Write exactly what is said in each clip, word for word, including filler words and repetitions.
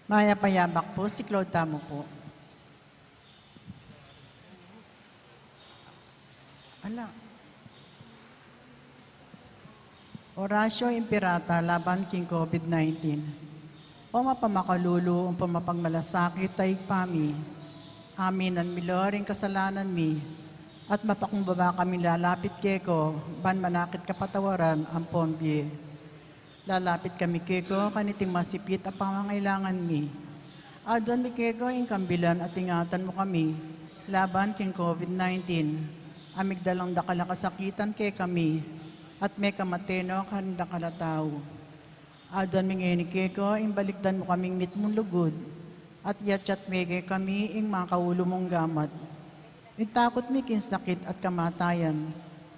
Mayap a yabak po, siklaud tamu po. Ala. Oratio Imperata laban king COVID nineteen. O mapamakalulu, o mapagmalasakit a Ibpa mi, aminan mi lo ring kasalanan mi, at mapakumbaba kaming lalapit keka, ban manakit kapatawaran ampon bie. Lalapit kami keka kaniting masipit a pamangailangan mi. Aduan mi keka ing kambilan at ingatan mu kami laban king COVID nineteen, a migdalang dakal a kasakitan kekami, at mekamate no karing dakal a tau. Aduan mi ngeni keka ing balikdan mu kaming mitmung lugud, at yatyat me kekami ing makaulu mung gamat. Ing takut mi king sakit at kamatayan,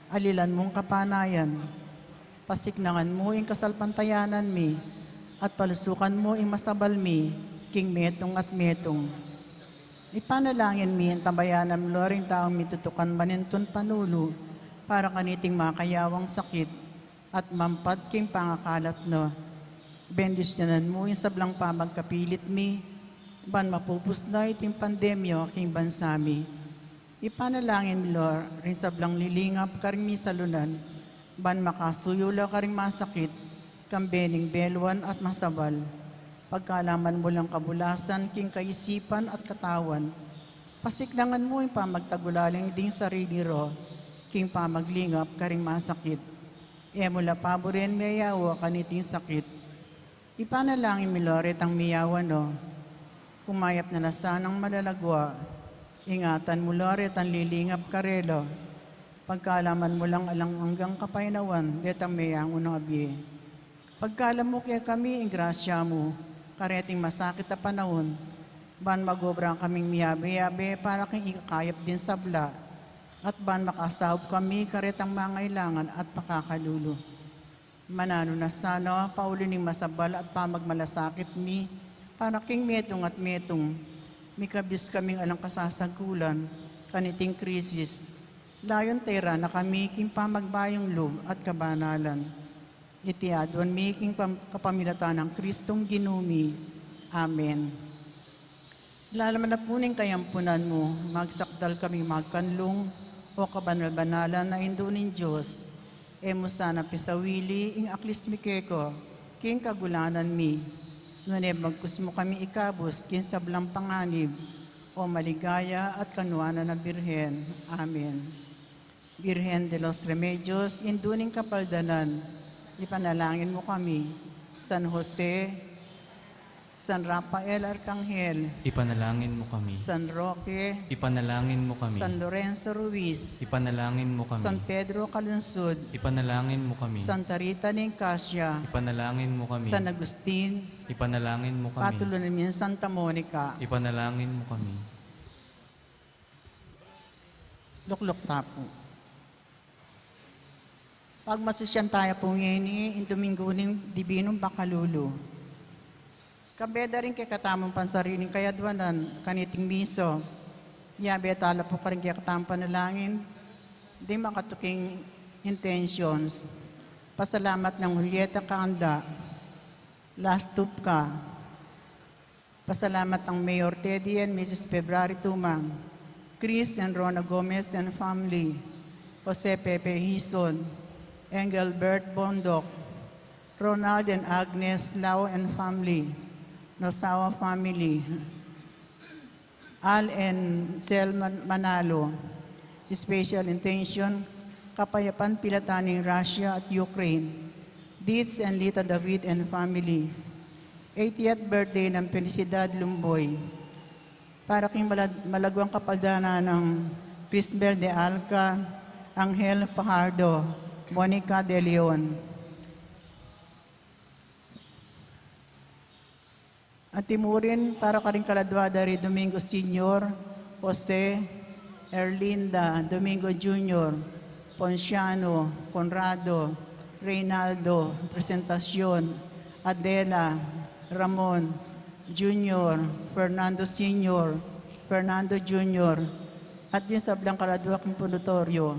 alilan mung kapanayan. Pasiknangan mu ing kasalpantayanan mi, at palusukan mu ing masabal mi king metung at metung. Ipanalangin mi ing tabayanan mu lo ring taung mitutukan manintun panulu para kaniting makayawang sakit, at mampat king pangakalat na. Bendisyunan mu ing sablang pamagkapilit mi, ban mapupus na iting pandemya king bansa mi. Ipanalangin mi lo ring sablang lilingap karing misalunan, ban makasuyu la karing masakit, kambe ning beluan at masabal. Pagkalaman mu lang kabulasan king kaisipan at katawan. Pasiknangan mu ing pamagtagulaling ding sarili ro, king pamaglingap karing masakit. E mu la paburen meyawa kaniting sakit. Ipanalangin mi lo retang miyawa no. Kumayap na la sanang malagwa. Ingatan mu lo retang lilingap karela. Pagkalaman mu lang alang anggang kapaynawan detang meyangu nang abie. Pagkalam mu kekami ing grasya mu, kareting masakit a panaun, ban mag-obra kaming miyabe-yabe para king ikakayap ding sabla, at ban makasaup kami karetang mangailangan at pakakalulu. Mananu na sana, paulu ning masabal at pamagmalasakit mi, para king metung at metung, mikabus kaming alang kasasagulan kaniting krisis, layun tera na kami king pamagbayung lub at kabanalan. Iti aduan mi king pam-, kapamilatan nang Kristong Ginu mi. Amen. Lalaman na pu ning kayampunan mu, magsakdal kami magkanlung, o kabanal-banalan a Indu ning Dios. E mu sana pisawili ing aklis mi keka king kagulanan mi, nune bagkus mu kami ikabus king sablang panganib, o maligaya at kanuanan a Birhen. Amen. Birhen de los Remedios, Indu ning Kapaldanan, ipanalangin mu kami. San Jose, San Rafael Arkanghel, ipanalangin mu kami. San Roque, ipanalangin mu kami. San Lorenzo Ruiz, ipanalangin mu kami. San Pedro Calungsod, ipanalangin mu kami. Santa Rita ning Cascia, ipanalangin mu kami. San Agustin, ipanalangin mu kami. Patulunan mi ing Santa Monica, ipanalangin mu kami. Lukluk ta pu. Pagmasusyan taya pu ngeni ing Domingo ning Dibinung Bakalulu. Kambe da ring kekatamung pansariling kayaduanan kaniting misa, yabe tala pu karing kekatamung panalangin ding makatuking intentions. Pasalamat nang Julieta Canda, Las Tupka, Pasalamat nang Mayor Teddy and Missus February Tumang, Chris and Rona Gomez and family, Jose Pepe Hizon, Engelbert Bondoc, Ronald and Agnes Lau and family, Nosawa family, Al and Sel Man-, Manalo, special intention, kapayapan pilatan ning Russia at Ukraine, Dids and Lita David and family, eightieth birthday nang Felicidad Lumboy. Para king mala-, malaguang kapaldanan nang Crisbel de Alca, Angel Fajardo, Monica de Leon. Anti mu rin para karing kaladua da ri Domingo Senior, Jose, Erlinda, Domingo Junior, Ponciano, Conrado, Reynaldo, Presentacion, Adela, Ramon, Junior, Fernando Senior, Fernando Junior, at ding sablang kaladua king purgatoryo.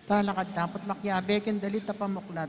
Talakad tamu put makiabe king dalit a pamuklat.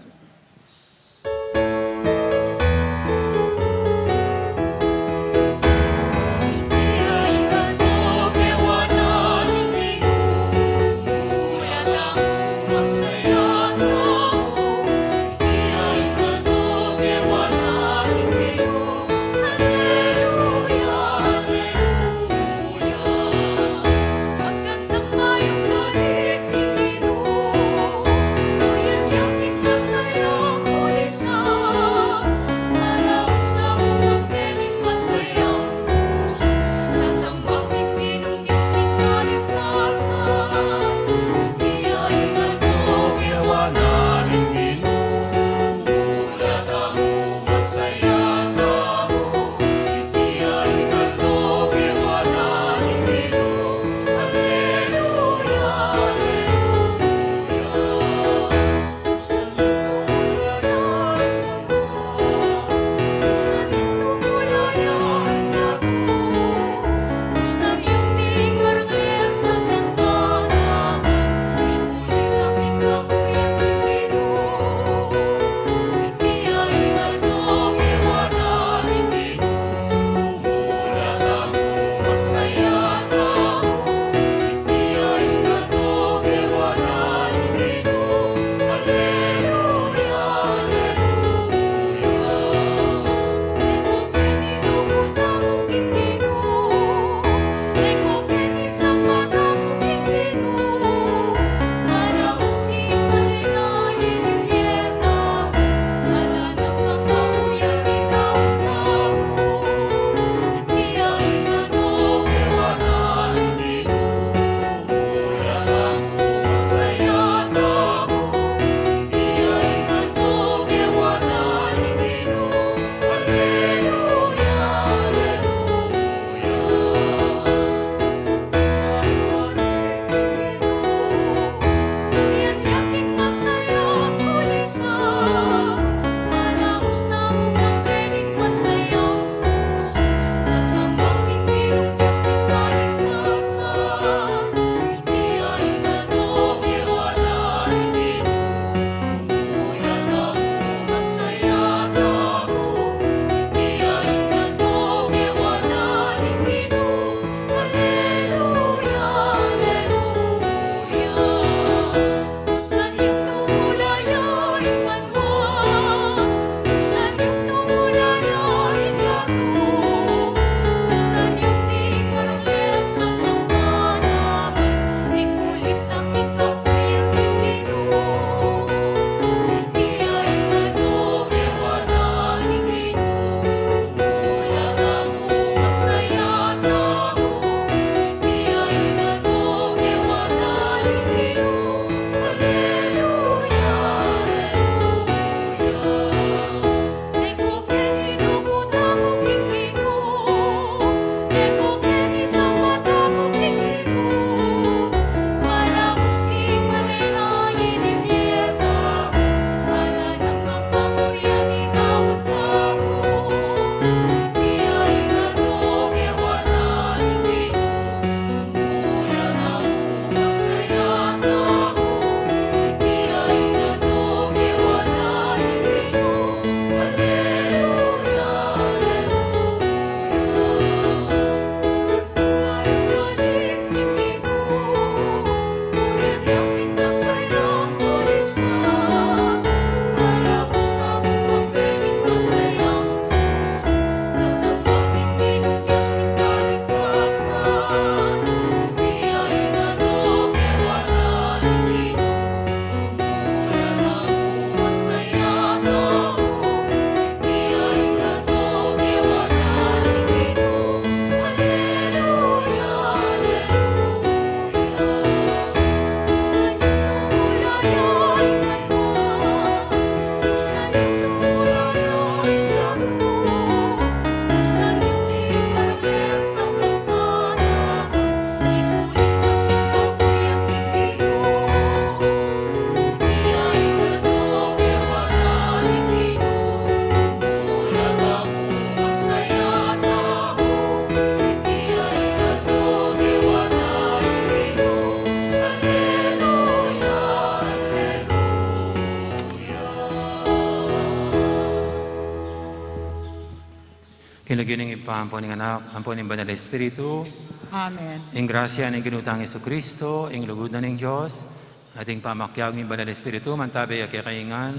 King lagyu ning Ibpa, ampo ning Anak, ampo ning Banal Espiritu. Amen. Ing grasya ning Ginu tang Jesucristo, ing lugud na ning Dios, at ing pamakiabe ning Banal Espiritu, mantabe ya kekayu ngan.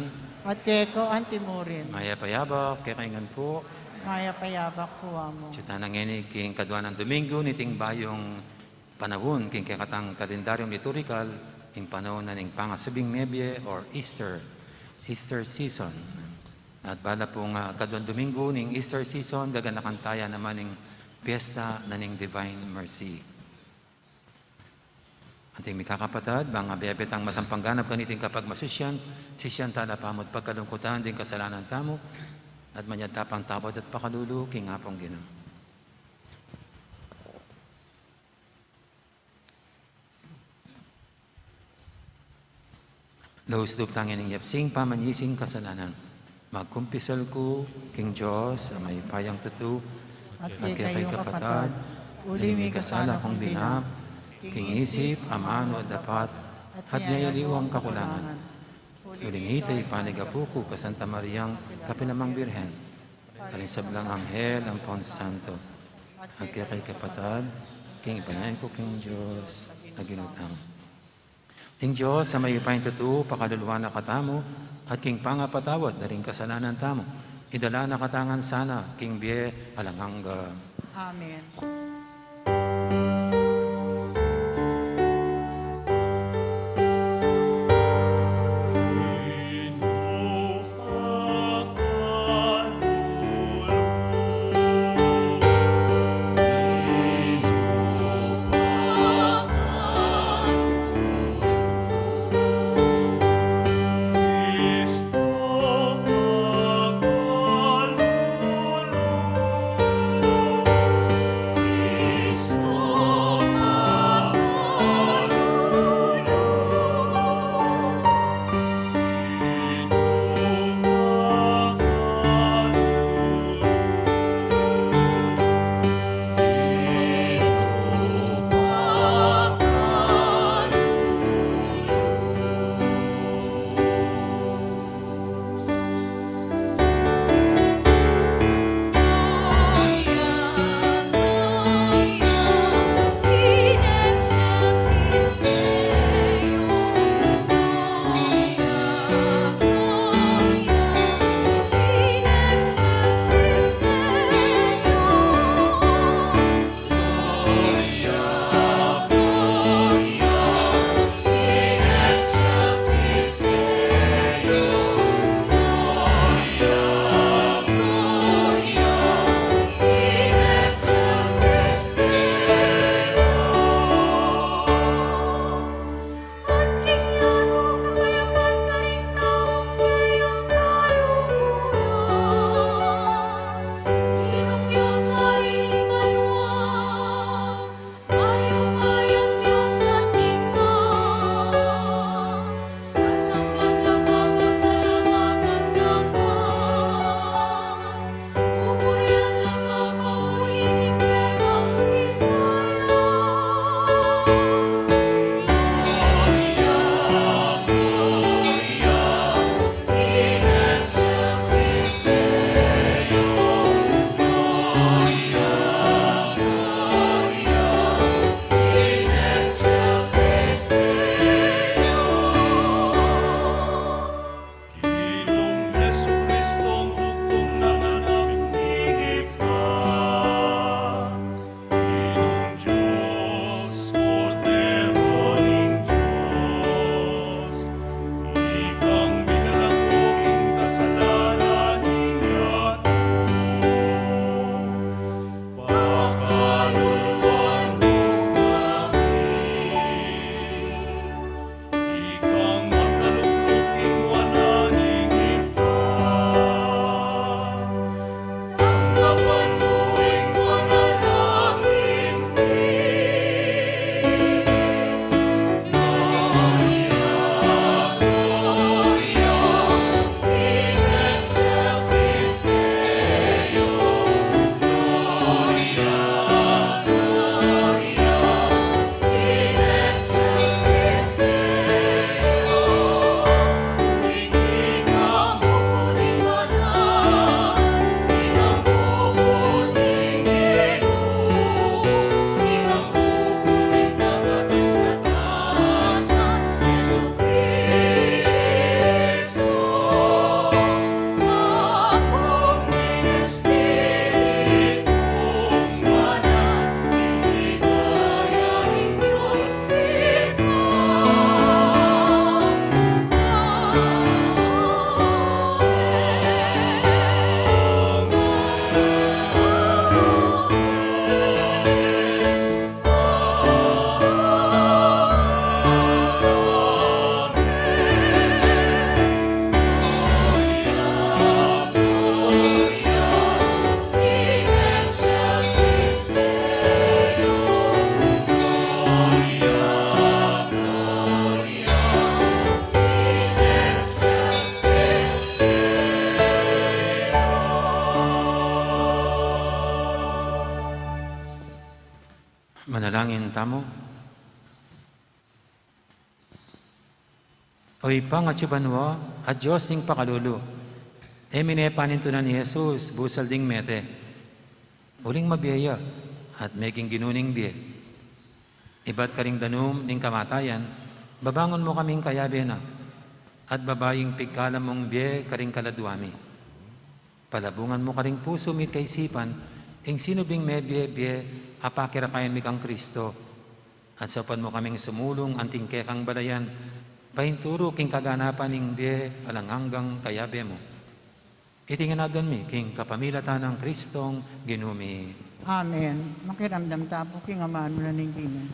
At keka antimurin. Mayap a yabak kekayu ngan pu. Mayap a yabak pu, Amu. Atiu tana ngeni king kaduang Domingo niting bayung panaun king kekatang kalendaryung liturhikal, ing panaun na ning pangasubling mebie or Easter, Easter season. At bala pung, ah, kaduang Domingo ning Easter season, gaganakan taya naman ing piyesta na ning Divine Mercy. Anting mikakapatad, bang abe-abe tang matampang ganap kaniting kapagmasusian, sisian tala pamu at pagkalungkutan ding kasalanan tamu, at manyad ta pang tawad at pakalulu king Apung Ginu. Laus lub tang ining yapsing pamanyising kasalanan. Magkumpisal ku king Dios a mayupayang tutu, at kekayu kapatad, uling mikasala kung dinap, king isip, amanu at dapat, at nia aliwang kakulangan. Uling iti panyawad ku kang Santa Mariang kapilan man Birhen, karing sablang anghel ampon santo, at kekayu kapatad, king ipanalangin ku king Dios a Ginu tamu. Ing Dios a mayupayang tutu, pakaluluan na katamu, at king pangapatawad na ring kasalanan tamu, idala na katamu ngan sana king bie alang angga. Amen. Manalangin tamu. O Ibpa, atsu ka banua, a Dios ning pakalulu, e mine panintunan i Jesus busal ding mete, uling mabie ya at meging Ginu ning bie. Ibat karing danum ning kamatayan, babangun mu kaming kayabe na, at babaing pigkalam mung bie karing kaladua mi. Palabungan mu karing pusu mi at kaisipan ing sinubling mebie-bie a pakirakayan mi kang Kristo, at saupan mu kaming sumulung anting kekang balayan, painturu king kaganapan ning bie alang anggang kayabe mu. Iti ngan aduan mi king kapamilatan nang Kristong Ginu mi. Amen. Makiramdam tamu king amanu na ning Ginu.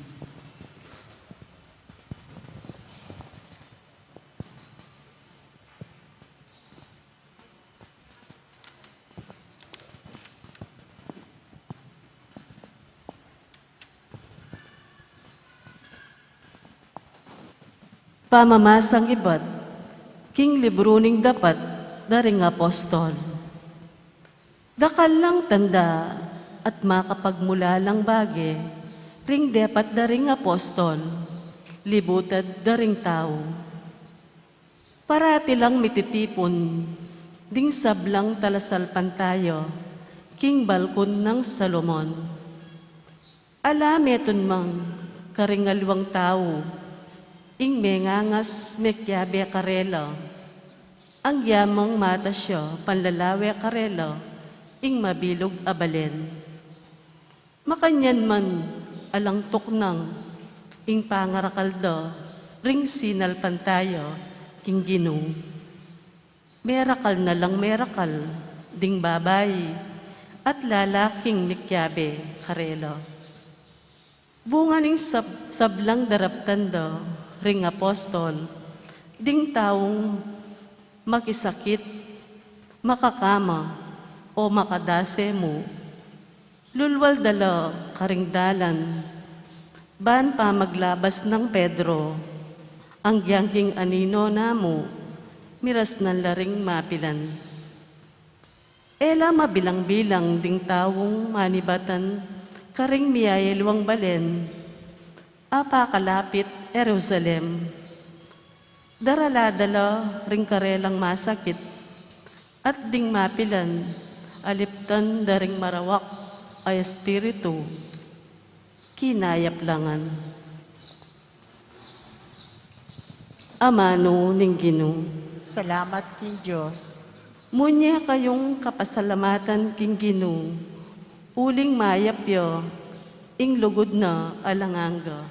Pamamasang ibat king libru ning dapat da ring apostol. Dakal lang tanda at makapagmulalang bage ring depat da ring apostol, libutad da ring tau. Parati lang mititipun ding sablang talasalpantaya king balkon nang Salomon. Ala metung man karing aliwang tau ing mengangas mekiabe karela, agyamang matas ya panlalawe karela ing mabilug a balen. Makanyan man alang tuknang ing pangarakal da ring sinalpantaya king Ginu. Merakal na lang merakal ding babai at lalaking mikiabe karela. Bunga ning sab-, sablang daraptan da ring apostol, ding taung makisakit, makakama, o makadase mu, lulwal da la karing dalan, ban pamaglabas nang Pedro, agyang king anino na mu, mirasnan la ring mapilan. E la mabilang-bilang ding taung manibatan karing miyayaliwang balen a pakalapit Jerusalem. Darala da la ring karelang masakit, at ding mapilan a liptan da ring marawak a espiritu, kinayap la ngan. Amanu ning Ginu. Salamat king Dios. Munye kayung kapasalamatan king Ginu, uling mayap ya ing lugud na alang angga.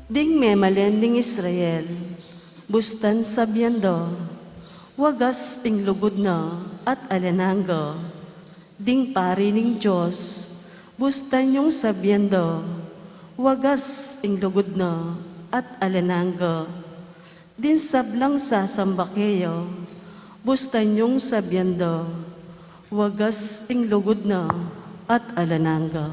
Ding memalen ning Israel, bustan sabian da, wagas ing lugud na at alang angga. Ding pari ning Dios, bustan yung sabian da, wagas ing lugud na at alang angga. Ding sablang sasamba keya, bustan yung sabian da, wagas ing lugud na at alang angga.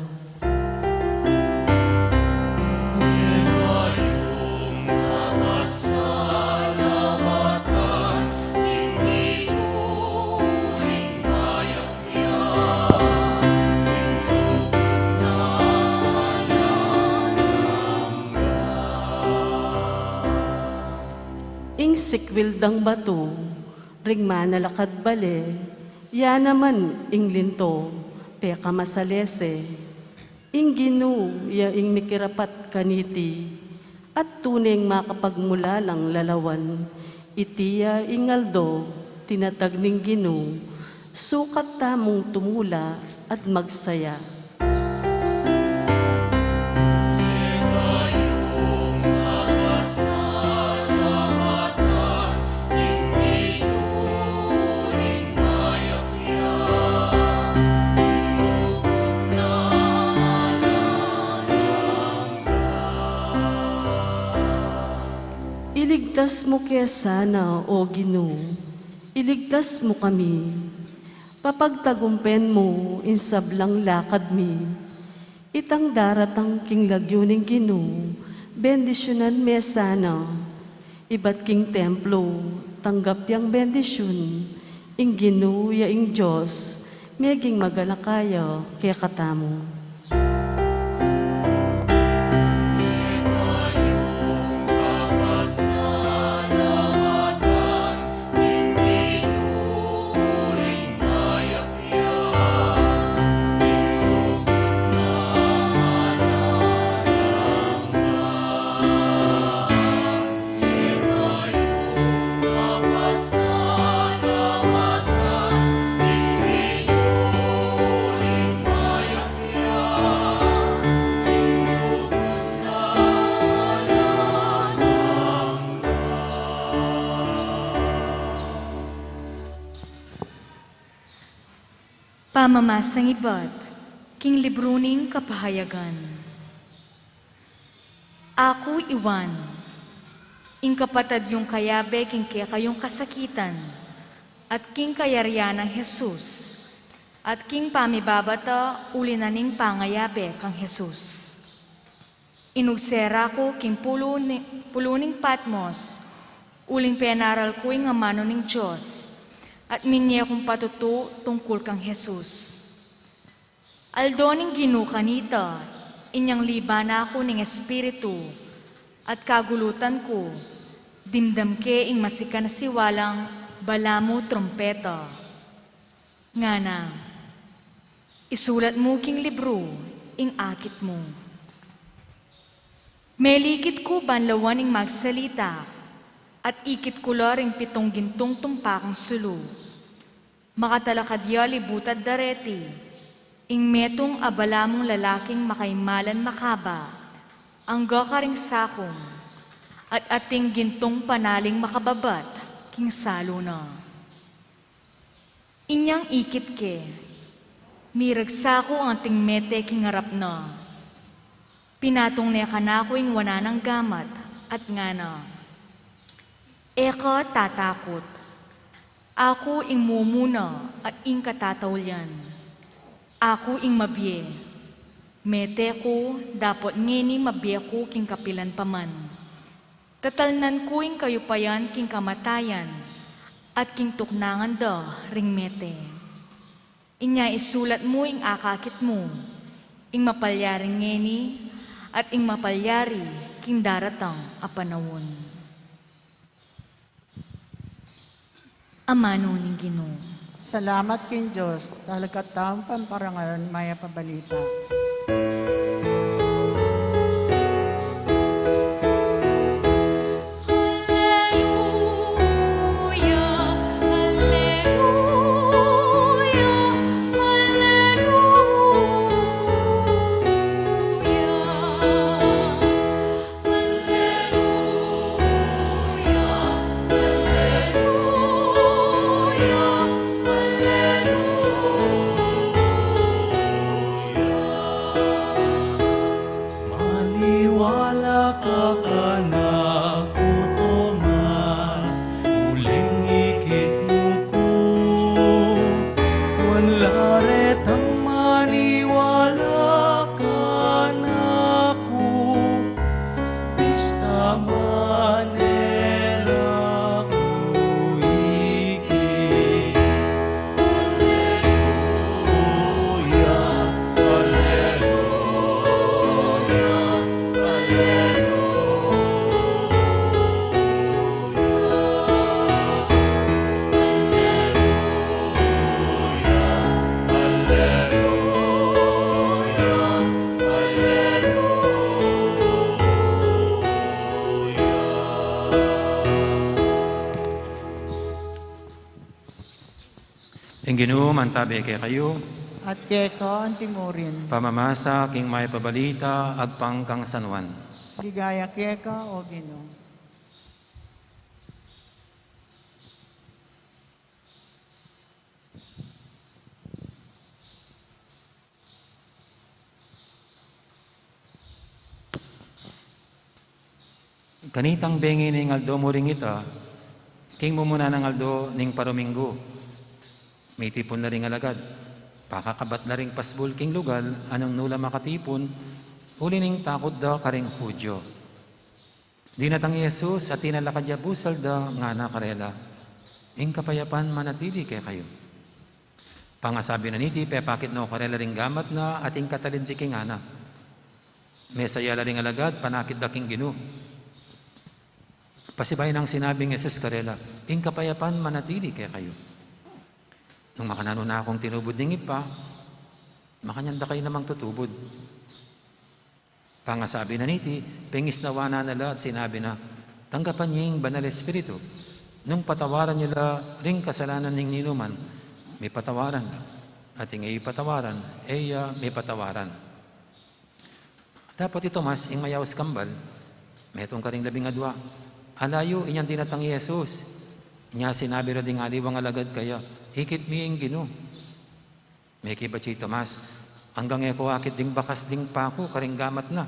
Ing sikwil dang batu ring manalakad bale, ya naman ing linto pekamasalese. Ing Ginu ya ing mikirapat kaniti, at tune ing makapagmulalang lalawan. Iti ya ing aldo tinatag ning Ginu, sukat tamung tumula at magsaya. Iligtas mu ke sana, O Ginu, iligtas mu kami. Papagtagumpen mu ing sablang lakad mi. Itang daratang king lagyu ning Ginu, bendisyunan me sana. Ibat king templo, tanggap yang bendisyun, ing Ginu ya ing Dios, meging magalak ya kekatamu. Pamamasang ibat king libru ning Kapahayagan. Aku i Juan, ing kapatad yung kayabe king kekayung kasakitan, at king kayarian nang Jesus, at king pamibabata uli na ning pangayabe kang Jesus. Inugse ra ku king pulu ni, pulu ning Patmos, uling penaral ku ing amanu ning Dios, at minye kung patutu tungkul kang Jesus. Aldo ning Ginu kanita, inyang liban na ku ning Espiritu, at kagulutan ku, dimdam ke ing masikan a siwalang balamu trumpeta. Ngana, isulat mu king libru ing akit mu. Melikit ku ban lawan ing magsalita, at ikit ku la ring pitung gintung tumpakang sulu. Makatalakad ya libutad dareti, ing metung a balamung lalaking makaimalan makaba, angga karing sakung, at ating gintung panaling makababat king salu na. Inyang ikit ke, miragsaku anting mete king arap na. Pinatung ne kanaku ing wanan nang gamat at ngana, e ka tatakut. Aku ing mumuna at ing katataulian. Aku ing mabie. Mete ku, dapot ngeni mabie ku king kapilan pa man. Tatalnan ku ing kayupayan king kamatayan, at king tuknangan da ring mete. Inya isulat mu ing akakit mu, ing mapalyari ngeni, at ing mapalyari king daratang a panaun. Amanu ning Ginu. Salamat king Dios, darapat tamung parangalan ing mayap a balita. Alleluia, alleluia, alleluia. Maniwala ka kanaku, Tomas, uling ikit mu ku. Nuan la retang maniwala kanaku, bista manera ku ikit. Alleluia, alleluia, alleluia. Ing Ginu mantabe kekayu. At keka antimurin. Pamamasa king mayap a balita agpang kang San Juan. Ligaya keka, O Ginu. Kanitang bengi ning aldo mu ring ita, king mumuna nang aldo ning paruminggu. Mitipun la ring alagad. Pakakabat la ring pasbul king lugal, nung nu la makatipun, uli ning takut da karing Judio. Dinatang i Jesus at tinalakad ya busal da, ngana karela, "Ing kapayapan manatili kekayu." Pangasabi na niti, pepakit na karela ring gamat na at ing katalindiki ngana. Mesaya la ring alagad, panakit da king Ginu. Pasibayu nang sinabi nang Jesus karela, "Ing kapayapan manatili kekayu. Nung makananu na kung tinubud ning Ibpa, makanyan da kayu namang tutubud." Pangasabi na niti, pengisnawa na la at sinabi na, "Tanggapan ye ing Banal Espiritu. Nung patawaran yu la ring kasalanan ning ninuman, mipatawaran la. At ing e yu patawaran, e ya mipatawaran." Dapot i Tomas, ing mayaus kambal, metung karing labing adua. Ala yu, inyang dinatang i Jesus. Inya sinabi ra ding aliwang alagad kaya, "Ikit mi ing Ginu." Mekibat ya i Tomas, "Anggang e ku akit ding bakas ding paku karing gamat na,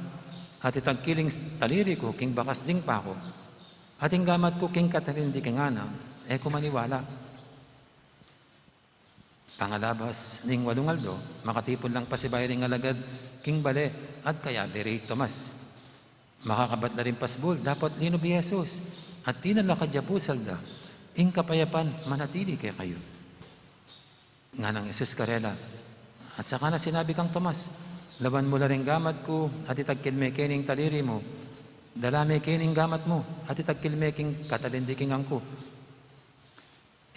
at itagkil ing taliri ku king bakas ding paku, at ing gamat ku king katalindiki ngana, e ku maniwala." Pangalabas ning walung aldo, makatipun lang pasibayu ring alagad king bale at kayabe ri Tomas. Makakabat na ring pasbul, dapot linub i Jesus, at tinalakad ya busal da, "Ing kapayapan manatili kekayu." Nganang Jesus karela, "At saka na sinabi kang Tomas, lawan mu la ring gamat ku at itagkil me keni ing taliri mu, dala me keni ing gamat mu at itagkil me king katalindiki ngan ku.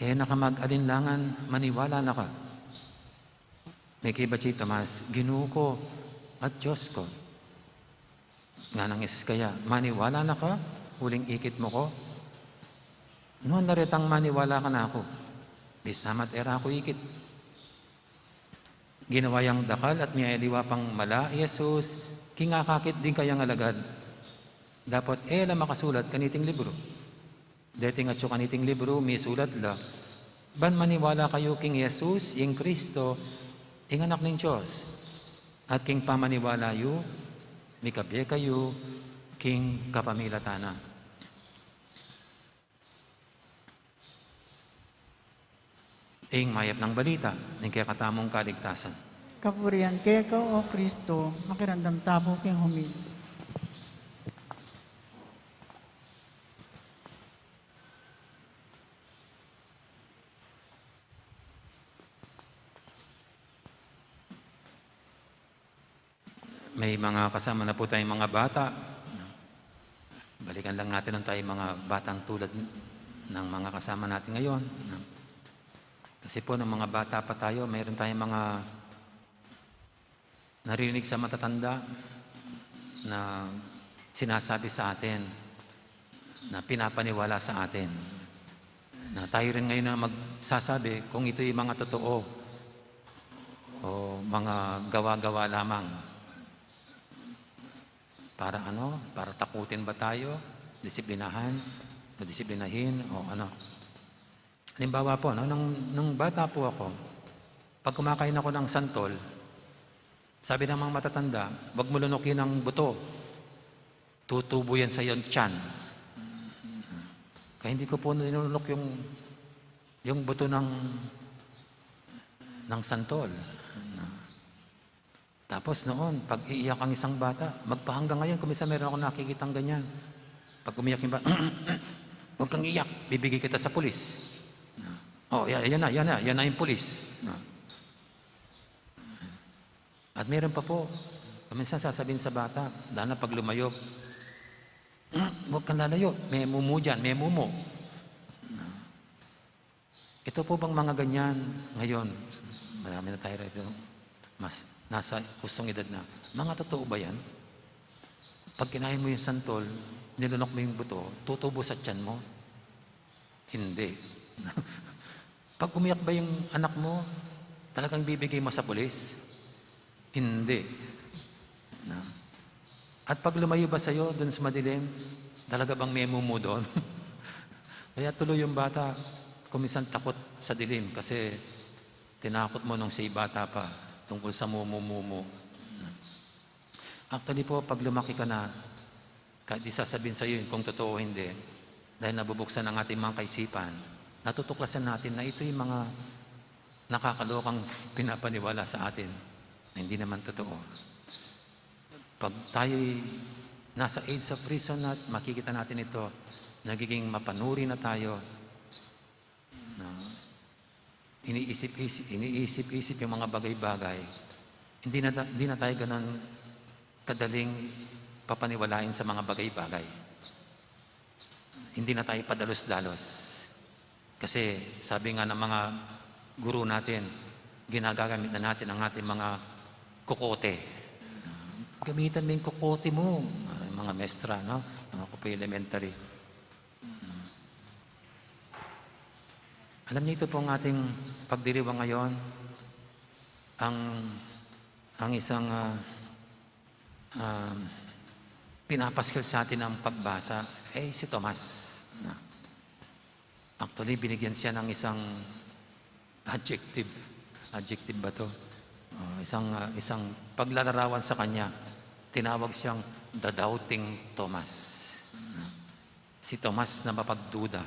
E na ka mag-alinlangan, maniwala na ka." Mekibat ya i Tomas, "Ginu ku at Dios ku." Nganang Jesus kaya, "Maniwala na ka uling ikit mu ku? Nuan la retang maniwala ka kanaku, bista ma't e ra ku ikit?" Ginawa yang dakal at miyaliwa pang mala i Jesus king akakit ding kayang alagad, dapot e la makasulat kaniting libru. Deti ngan atyu kaniting libru, misulat la, "Ban maniwala kayu king Jesus, ing Kristo, ing Anak ning Dios. At king pamaniwala yu, mikabie kayu king kapamilatan na." Ing mayap nang balita ning kekatamung kaligtasan. Kapurian keka, O Kristo, makiramdam ta pu king humil. May mga kasama na po tayong mga bata. Balikan lang natin ang tayong mga batang tulad ng mga kasama natin ngayon. Kasi po, nung mga bata pa tayo, mayroon tayong mga naririnig sa matatanda na sinasabi sa atin, na pinapaniwala sa atin. Na tayo rin ngayon na magsasabi kung ito'y mga totoo o mga gawa-gawa lamang. Para ano? Para takutin ba tayo? Disiplinahan? O disiplinahin? O ano? Halimbawa po, no? Nung, nung bata po ako, pag kumakain ako ng santol, sabi ng mga matatanda, "Wag mo lunukin ang buto. Tutubo yan sa iyong tiyan." Kaya hindi ko po nilunok yung, yung buto ng, ng santol. Tapos noon, pag iiyak ang isang bata, magpahanggang ngayon, kung minsan meron akong nakikitang ganyan. Pag umiyak yung bata, "Huwag kang iyak, bibigay kita sa pulis." "Oh, yan, yan na, yan na, yan na yung pulis." At meron pa po, kung minsan sasabihin sa bata, lalo na pag lumayo, "Huwag kang lalayo, may mumu dyan, may mumu." Ito po bang mga ganyan ngayon, marami na tayo rito, mas nasa usong edad na, mga totoo ba yan? Pag kinain mo yung santol, nilunok mo yung buto, tutubo sa tiyan mo? Hindi. Pag umiyak ba yung anak mo, talagang bibigay mo sa pulis? Hindi. Na? At pag lumayo ba sa'yo dun sa madilim, talaga bang may mumu doon? Kaya tuloy yung bata, kuminsan takot sa dilim kasi tinakot mo nung siya'y bata pa tungkol sa mumu-mumu. Actually po, pag lumaki ka na, Kahit di sasabihin sa'yo yun kung totoo o hindi, dahil nabubuksan ang ating mga kaisipan, natutuklasan natin na ito'y mga nakakalokang pinapaniwala sa atin na hindi naman totoo. Pag tayo'y nasa age of reason na, makikita natin ito, nagiging mapanuri na tayo, na iniisip-isip, iniisip-isip yung mga bagay-bagay. Hindi na, hindi na tayo ganun kadaling papaniwalain sa mga bagay-bagay. Hindi na tayo padalos-dalos. Kasi sabi nga ng mga guru natin, ginagamit na natin ang ating mga kokote. Gamitan mo yung kokote mo, mga mestra, no? Mga kupe elementary. Alam niyo, ito pong ating pagdiriwang ngayon, ang, ang isang, ah, ah, pinapaskil sa atin ng pagbasa, eh, si Tomas. Na, actually, binigyan siya ng isang adjective. Adjective ba to? Oh, isang, ah, isang paglalarawan sa kanya. Tinawag siyang the doubting Thomas. Na, si Tomas na mapagduda.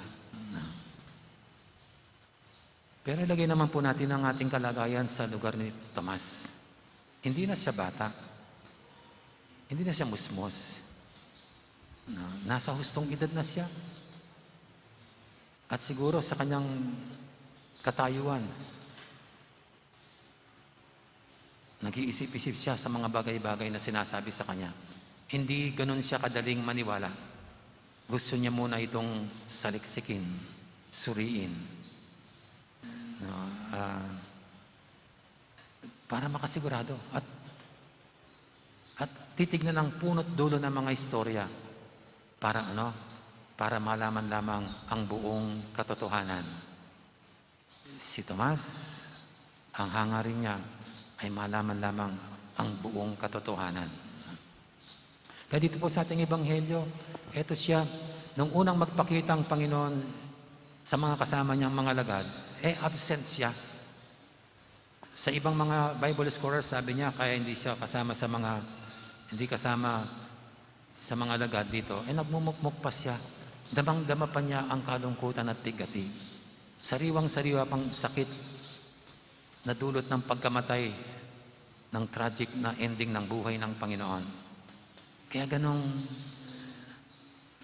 Na, pero ilagay naman po natin ang ating kalagayan sa lugar ni Tomas. Hindi na siya bata. Hindi na siya musmos. Na, nasa hustong edad na siya. At siguro sa kanyang katayuan, nag-iisip-isip siya sa mga bagay-bagay na sinasabi sa kanya. Hindi ganun siya kadaling maniwala. Gusto niya muna itong saliksikin, suriin. No? Ah, para makasigurado. At, at titignan ang puno't dulo ng mga istorya. Para ano? Para malaman lamang ang buong katotohanan. Si Tomas, ang hangarin niya ay malaman lamang ang buong katotohanan. Kaya dito po sa ating ebanghelyo, eto siya, nung unang magpakita ang Panginoon sa mga kasama niyang mga alagad, eh, absent siya. Sa ibang mga Bible scholars, sabi niya, kaya hindi siya kasama sa mga, hindi kasama sa mga alagad dito, eh, nagmumukmok pa siya. Damang-dama pa niya ang kalungkutan at pigati. Sariwang-sariwa pang sakit na dulot ng pagkamatay, ng tragic na ending ng buhay ng Panginoon. Kaya ganong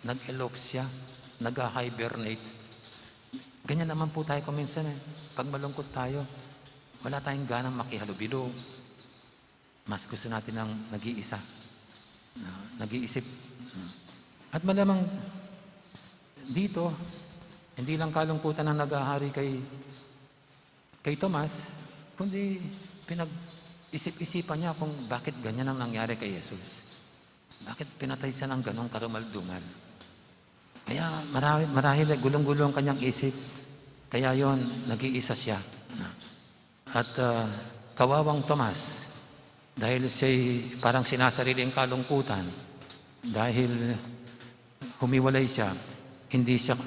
nag-elope siya, nag-hibernate. Ganyan naman po tayo kuminsan eh. Pag malungkot tayo, wala tayong ganang makihalubilo. Mas gusto natin ng nag-iisa. Ah, nag-iisip. At malamang dito, hindi lang kalungkutan ang naghahari kay, kay Tomas, kundi pinag-isip-isipan niya kung bakit ganyan ang nangyari kay Jesus. Bakit pinatay siya ng ganong karumal-dumal? Kaya marahil, marahil ay gulong-gulo ang kanyang isip. Kaya yon, nag-iisa siya. At, ah, kawawang Tomas, dahil siya'y parang sinasarili ang kalungkutan, dahil humiwalay siya, hindi siya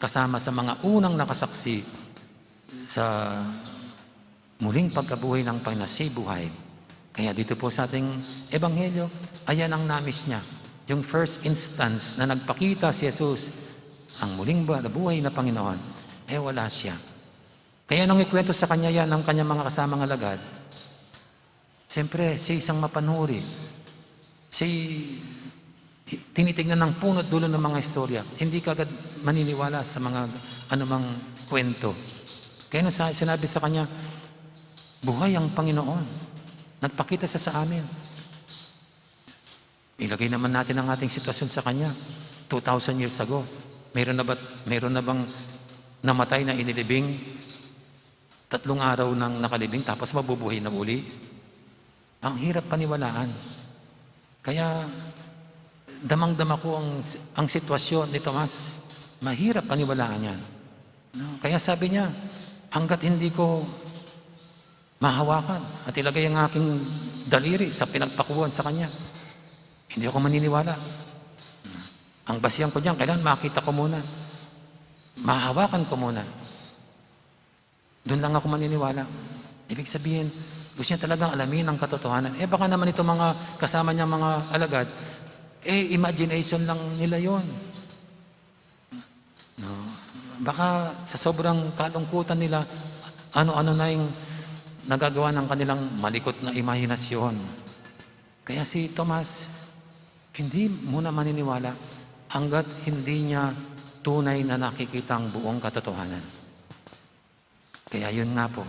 kasama sa mga unang nakasaksi sa muling pagkabuhay ng Panginoon, buhay. Kaya dito po sa ating ebanghelyo, ayan ang namiss niya. Yung first instance na nagpakita si Jesus, ang muling bu-, buhay na Panginoon, eh, wala siya. Kaya nung ikwento sa kanya yan ng kanyang mga kasamang alagad, siyempre, siya isang mapanuri. Siya tinitignan ng puno't dulo ng mga istorya. Hindi ka agad maniniwala sa mga anumang kwento. Kaya nung sa-, sinabi sa kanya, "Buhay ang Panginoon. Nagpakita siya sa amin." Ilagay naman natin ang ating sitwasyon sa kanya. Two thousand years ago, meron na ba, meron na bang namatay na inilibing, tatlong araw nang nakalibing, tapos mabubuhay na uli? Ang hirap paniwalaan. Kaya damang-dama ko ang, ang sitwasyon ni Tomas. Mahirap paniwalaan yan. No? Kaya sabi niya, "Hanggat hindi ko mahawakan at ilagay ang aking daliri sa pinagpakuan sa kanya, hindi ako maniniwala. Ang basihan ko diyan, kailangan makita ko muna. Mahawakan ko muna. Doon lang ako maniniwala." Ibig sabihin, gusto niya talagang alamin ang katotohanan. Eh, baka naman itong mga kasama niyang mga alagad, Eh, imagination lang nila yon. No? Baka sa sobrang kalungkutan nila, ano-ano na yung nagagawa ng kanilang malikot na imahinasyon. Kaya si Tomas, hindi muna maniniwala hanggat hindi niya tunay na nakikita ang buong katotohanan. Kaya yun nga po.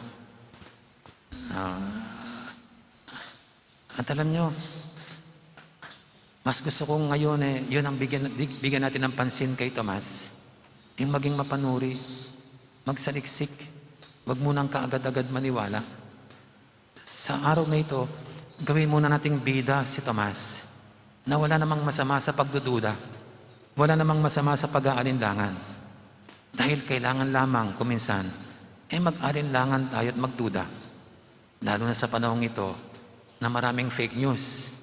Ah, at alam nyo, mas gusto kong ngayon, eh, yun ang bigyan, big-, bigyan natin ng pansin kay Tomas. Yung maging mapanuri, magsaliksik, wag munang kaagad-agad maniwala. Sa araw na ito, gawin muna nating bida si Tomas, na wala namang masama sa pagdududa, wala namang masama sa pag-aalinlangan. Dahil kailangan lamang kuminsan, eh, mag-alinlangan tayo at magduda. Lalo na sa panahong ito na maraming fake news.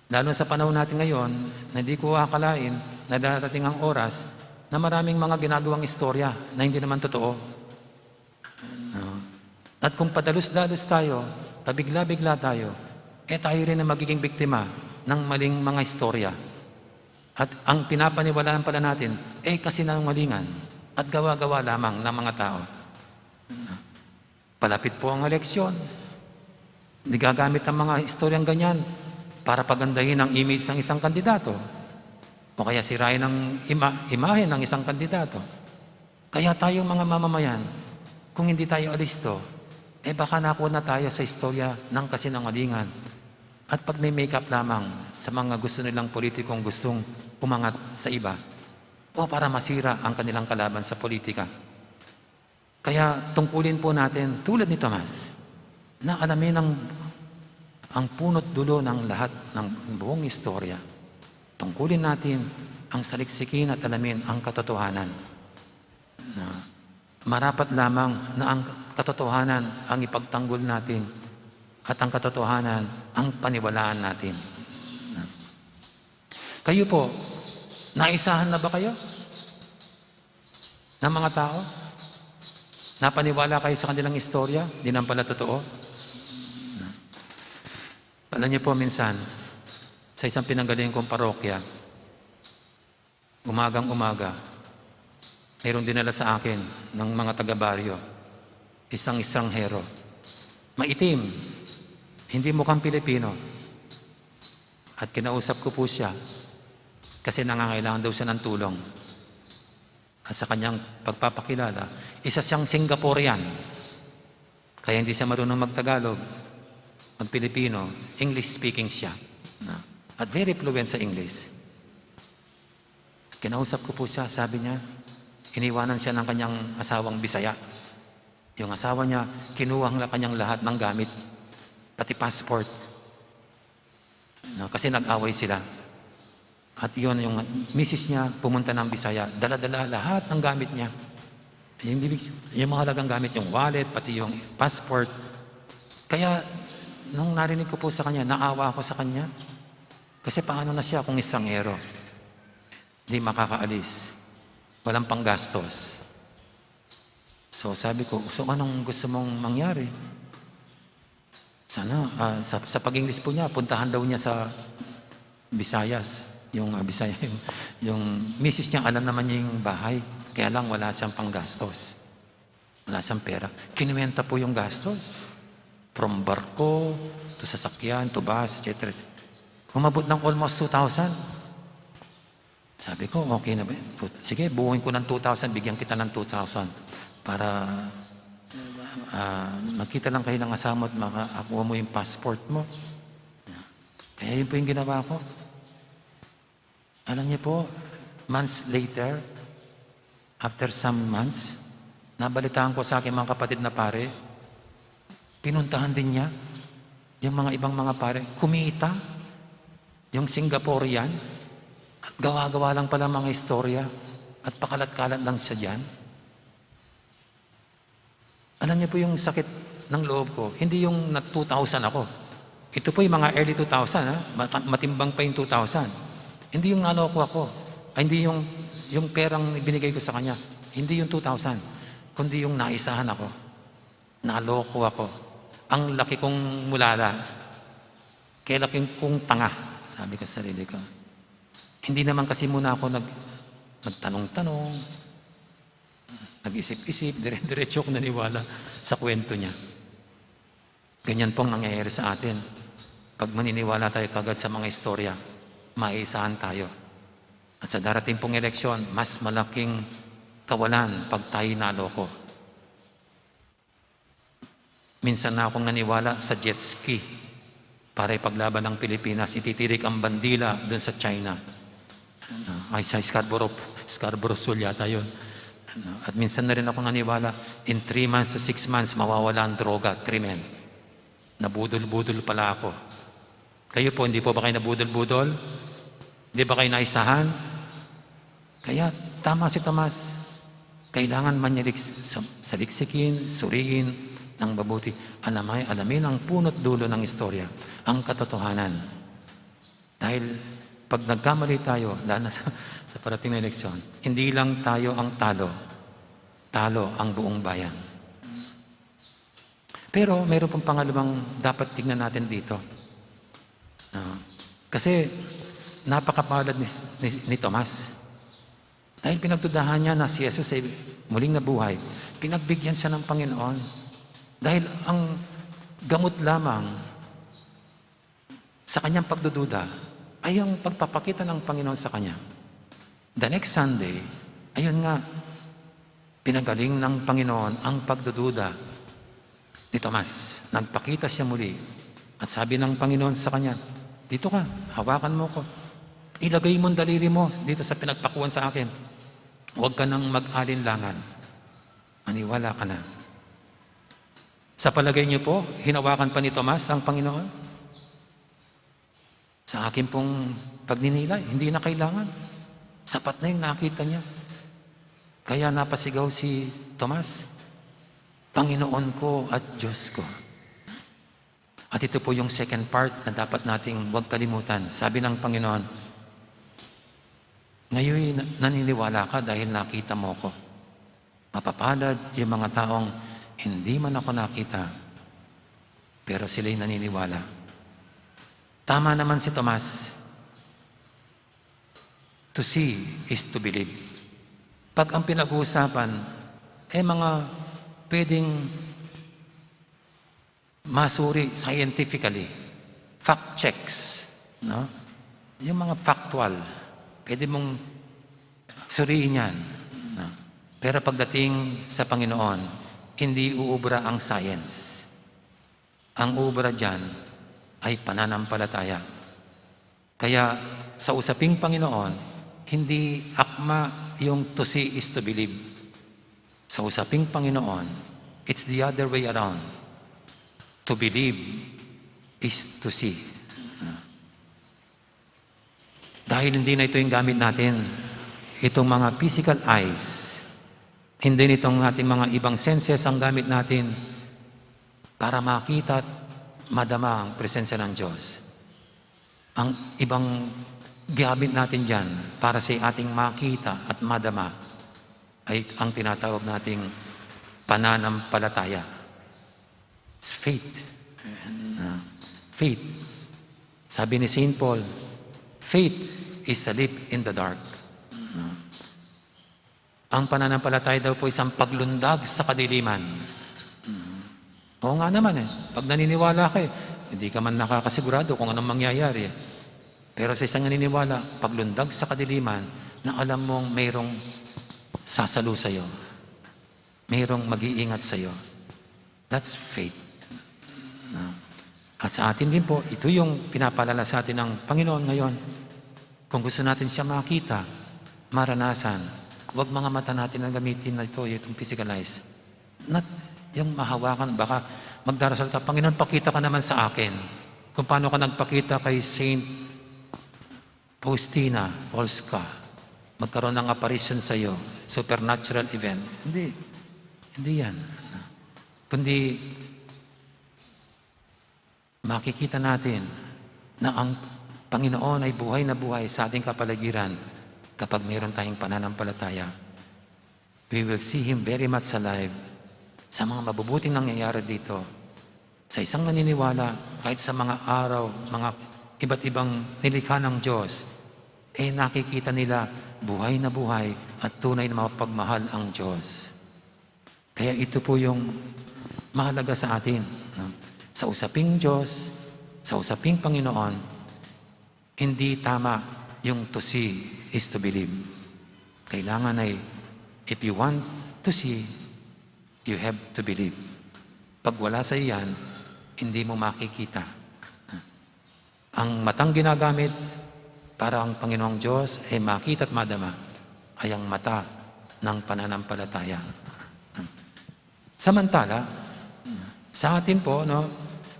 Lalo na sa panahon natin ngayon na di ko akalain na darating ang oras na maraming mga ginagawang istorya na hindi naman totoo. No? At kung padalus-dalus tayo, pabigla-bigla tayo, eh, tayo rin ang magiging biktima ng maling mga istorya. At ang pinapaniwalaan pala natin, eh, kasinungalingan at gawa-gawa lamang ng mga tao. Palapit po ang eleksyon. Nigagamit ang mga istoryang ganyan para pagandahin ang image ng isang kandidato o kaya sirain ang ima-, imahe ng isang kandidato. Kaya tayong mga mamamayan, kung hindi tayo alisto, eh, baka nakuha na tayo sa istorya ng kasinungalingan at pagme-makeup lamang sa mga gusto nilang politikong gustong umangat sa iba o para masira ang kanilang kalaban sa politika. Kaya tungkulin po natin, tulad ni Tomas, na alamin ang, ang puno't dulo ng lahat ng buong istorya. Tungkulin natin ang saliksikin at alamin ang katotohanan. Na marapat lamang na ang katotohanan ang ipagtanggol natin at ang katotohanan ang paniwalaan natin. Kayo po, naisahan na ba kayo ng mga tao? Napaniwala kayo sa kanilang istorya? Di naman pala totoo? Alam niyo po, minsan, sa isang pinanggalingan kong parokya, umagang-umaga, mayroong dinala sa akin ng mga taga-baryo, isang estranghero. Maitim, hindi mukhang Pilipino. At kinausap ko po siya kasi nangangailangan daw siya ng tulong. At sa kanyang pagpapakilala, isa siyang Singaporean. Kaya hindi siya marunong magtagalog, magpilipino, English speaking siya. Na, at very fluent sa English. Kinausap ko po siya, sabi niya, iniwanan siya ng kanyang asawang Bisaya. Yung asawa niya, kinuha ng kanyang lahat ng gamit, pati passport. No, kasi nag-away sila. At yun, yung misis niya, pumunta ng Bisaya, dala-dala lahat ng gamit niya. Yung, bibig, yung mga halagang gamit, yung wallet, pati yung passport. Kaya, nung narinig ko po sa kanya, naawa ako sa kanya. Kasi paano na siya kung estranghero? Di makakaalis. Walang panggastos. So, sabi ko, "So, anong gusto mong mangyari?" Sana, ah, sa, sa pag-English po niya, puntahan daw niya sa Visayas. Yung, ah, Bisaya, yung, yung misis niya, alam naman niya yung bahay. Kaya lang, wala siyang panggastos. Wala siyang pera. Kinuwenta po yung gastos. From barko, to sasakyan, to bus, et cetera. Umabot ng almost two thousand. Sabi ko, "Okay na ba? Two-, sige, buuin ko ng two thousand, bigyan kita ng two thousand para, ah, magkita lang kayo ng asawa mo at makakuha mo yung passport mo." Kaya yun po yung ginawa ko. Alam niyo po, months later, after some months, nabalitaan ko sa aking mga kapatid na pare, pinuntahan din niya yung mga ibang mga pare, kumita. Yung Singaporean, gawa-gawa lang pala mga istorya at pakalat-kalat lang siya diyan. Alam niyo po yung sakit ng loob ko, hindi yung na two thousand ako. Ito po yung mga early two thousand, ha? Mata-, matimbang pa yung two thousand. Hindi yung naloko ako. Ay, hindi yung, yung perang ibinigay ko sa kanya. Hindi yung two thousand, kundi yung naisahan ako. Naloko ako. Ang laki kong mulala. Kaya laki kong tanga, sabi ko sa sarili ko. Hindi naman kasi muna ako nag-, nagtanong-tanong, nag-isip-isip, dire-diretso ako naniwala sa kwento niya. Ganyan pong nangyayari sa atin. Pag maniniwala tayo kagad sa mga istorya, maiisahan tayo. At sa darating pong eleksyon, mas malaking kawalan pag tayo naloko. Minsan na akong naniwala sa jet ski para ipaglaban ng Pilipinas, ititirik ang bandila dun sa China. Ano, ay, sa Scarborough, Scarborough Shoal yata yun. Ano, at minsan na rin ako naniwala, in three months to six months, mawawala ang droga at krimen. Nabudol-budol pala ako. Kayo po, hindi po ba kayo nabudol-budol? Hindi ba kayo naisahan? Kaya tama si Tomas. Kailangan manyalik-, sa-, saliksikin, suriin ng mabuti. Alamay-, alamin ang puno't dulo ng istorya, ang katotohanan. Dahil pag nagkamali tayo, lalo na sa, sa parating na eleksyon, hindi lang tayo ang talo, talo ang buong bayan. Pero mayroon pang pangalawang dapat tignan natin dito. Ah, kasi napakapalad ni, ni, ni Tomas. Dahil pinagdudahan niya na si Jesus ay muling nabuhay, pinagbigyan siya ng Panginoon. Dahil ang gamot lamang sa kanyang pagdududa ay ang pagpapakita ng Panginoon sa kanya. The next Sunday, ayun nga, pinagaling ng Panginoon ang pagdududa ni Tomas. Nagpakita siya muli. At sabi ng Panginoon sa kanya, "Dito ka, hawakan mo ko. Ilagay mo ang daliri mo dito sa pinagpakuan sa akin. Huwag ka nang mag-alinlangan. Maniwala ka na." Sa palagay niyo po, hinawakan pa ni Tomas ang Panginoon? Sa akin pong pagninilay, hindi na kailangan. Sapat na yung nakita niya. Kaya napasigaw si Tomas, "Panginoon ko at Diyos ko." At ito po yung second part na dapat nating huwag kalimutan. Sabi ng Panginoon, "Ngayon na-, naniniwala ka dahil nakita mo ko. Mapapalad yung mga taong hindi man ako nakita, pero sila'y naniniwala." Tama naman si Tomas. To see is to believe. Pag ang pinag-uusapan, eh, mga pwedeng masuri scientifically, fact checks, no? Yung mga factual, pwede mong suriin yan, no? Pero pagdating sa Panginoon, hindi uubra ang science. Ang uubra diyan ay pananampalataya. Kaya sa usaping Panginoon, hindi akma yung to see is to believe. Sa usaping Panginoon, it's the other way around. To believe is to see. Dahil hindi na ito yung gamit natin, itong mga physical eyes, hindi nitong ating mga ibang senses ang gamit natin para makita at madama ang presensya ng Diyos. Ang ibang gamit natin diyan para sa ating makita at madama ay ang tinatawag nating pananampalataya. It's faith. Ah, faith. Sabi ni Saint Paul, "Faith is a leap in the dark." Ah, ang pananampalataya daw po isang paglundag sa kadiliman. Oo nga naman eh. Pag naniniwala ka eh, hindi ka man nakakasigurado kung anong mangyayari eh. Pero sa isang naniniwala, paglundag sa kadiliman na alam mong mayroong sasalo sa'yo, mayroong mag-iingat sa'yo. That's faith. No? At sa atin din po, ito yung pinapaalala sa atin ng Panginoon ngayon. Kung gusto natin siya makita, maranasan, huwag mga mata natin ang gamitin na ito, itong physical eyes. Not yung mahawakan, baka magdarasal ka, "Panginoon, pakita ka naman sa akin." Kung paano ka nagpakita kay Saint Faustina Polska, magkaroon ng apparition sa iyo, supernatural event. Hindi. Hindi yan. Kundi, makikita natin na ang Panginoon ay buhay na buhay sa ating kapaligiran kapag mayroon tayong pananampalataya. We will see Him very much alive sa mga mabubuting nangyayari dito. Sa isang naniniwala, kahit sa mga araw, mga iba't ibang nilikha ng Diyos, eh, nakikita nila buhay na buhay at tunay na mapagmahal ang Diyos. Kaya ito po yung mahalaga sa atin, no? Sa usaping Diyos, sa usaping Panginoon, hindi tama yung to see is to believe. Kailangan ay, if you want to see, you have to believe. Pag wala sa iyan, hindi mo makikita. Ang matang ginagamit para ang Panginoong Diyos ay makita at madama ay ang mata ng pananampalataya. Samantala, sa atin po, no,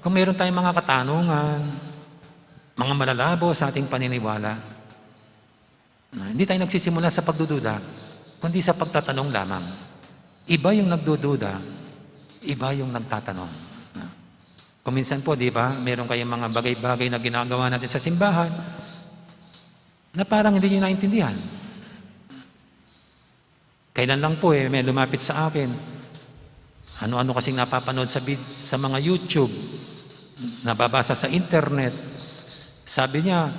kung meron tayong mga katanungan, mga malalabo sa ating paniniwala, na hindi tayo nagsisimula sa pagdududa, kundi sa pagtatanong lamang. Iba yung nagdududa, iba yung nagtatanong. Kung minsan po, di ba, meron kayong mga bagay-bagay na ginagawa natin sa simbahan na parang hindi nyo naintindihan. Kailan lang po, eh, may lumapit sa akin. Ano-ano kasing napapanood sa vid-, sa mga YouTube, nababasa sa internet. Sabi niya,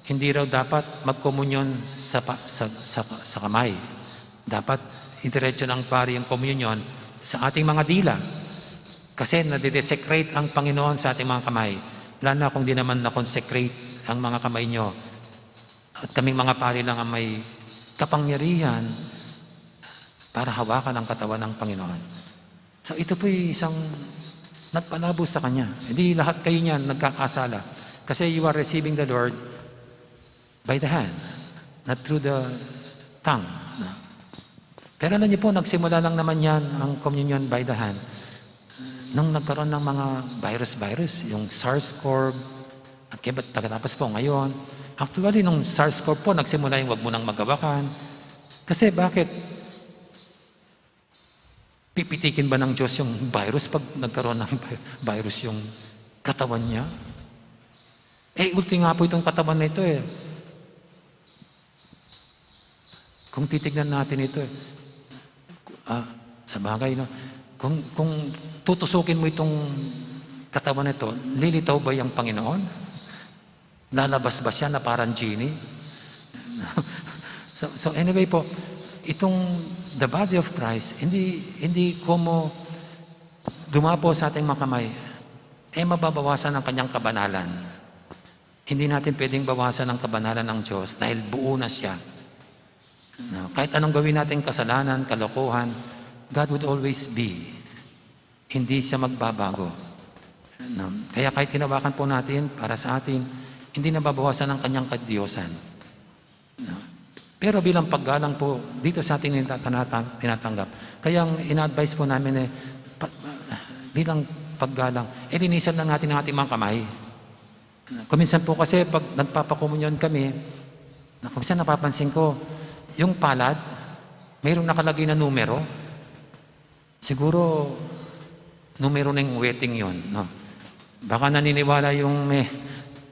hindi raw dapat magkomunyon sa pa-, sa, sa, sa kamay. Dapat idiretso ng pari yung komunyon sa ating mga dila. Kasi nadedesecrate ang Panginoon sa ating mga kamay. Lalo na kung di naman na-consecrate ang mga kamay nyo. At kaming mga pari lang ang may kapangyarihan para hawakan ang katawan ng Panginoon. So, ito po'y isang nagpalabo sa kanya. Hindi lahat kayo niyan nagkakasala. Kasi you are receiving the Lord by the hand, not through the tongue. Pero alam niyo po, nagsimula lang naman yan, ang communion by the hand, nung nagkaroon ng mga virus-virus, yung SARS-CoV, at kaya, tapos po ngayon. Actually, nung SARS-CoV po, nagsimula yung wag mo nang magawakan. Kasi bakit? Pipitikin ba ng Diyos yung virus pag nagkaroon ng vi-, virus yung katawan niya? Eh, ulti nga po itong katawan na ito eh. Kung titignan natin ito eh, ah, sa bagay, no? Kung, kung tutusukin mo itong katawan na ito, lilitaw ba yung Panginoon? Lalabas ba siya na parang genie? So, so anyway po, itong the body of Christ, hindi, hindi komo dumapo sa ating mga kamay, eh, mababawasan ang kanyang kabanalan. Hindi natin pwedeng bawasan ang kabanalan ng Diyos dahil buo na siya. No? Kahit anong gawin natin, kasalanan, kalokohan, God would always be. Hindi siya magbabago. No? Kaya kahit tinawakan po natin, para sa atin, hindi nababawasan ang kanyang kadiyosan. No? Pero bilang paggalang po, dito sa ating tinata-, tinatanggap. Kaya ang ina-advise po namin eh, pa-, bilang paggalang, eh, linisan lang natin ang ating mga kamay. Kuminsan po kasi pag nagpapakomunyon kami, na kuminsan napapansin ko, yung palad, mayroong nakalagay na numero. Siguro, numero ng weteng yun, no? Baka naniniwala yung may,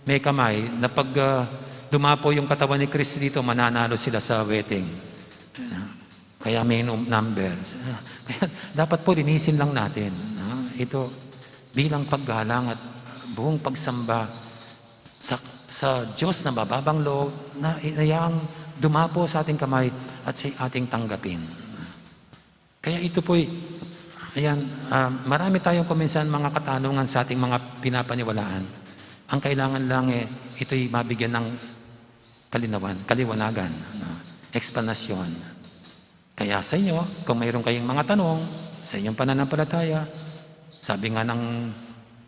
may kamay na pag, ah, dumapo yung katawan ni Kristo dito, mananalo sila sa weteng. Kaya may num-, numbers. Kaya dapat po linisin lang natin, no? Ito bilang paggalang at buong pagsamba sa, sa Diyos na mababang loob na hayaan dumapo sa ating kamay at sa ating tanggapin. Kaya ito po'y, ayan, ah, marami tayong kuminsan mga katanungan sa ating mga pinapaniwalaan. Ang kailangan lang eh, ito'y mabigyan ng kalinawan, kaliwanagan, no? Eksplanasyon. Kaya sa inyo, kung mayroon kayong mga tanong sa inyong pananampalataya, sabi nga ng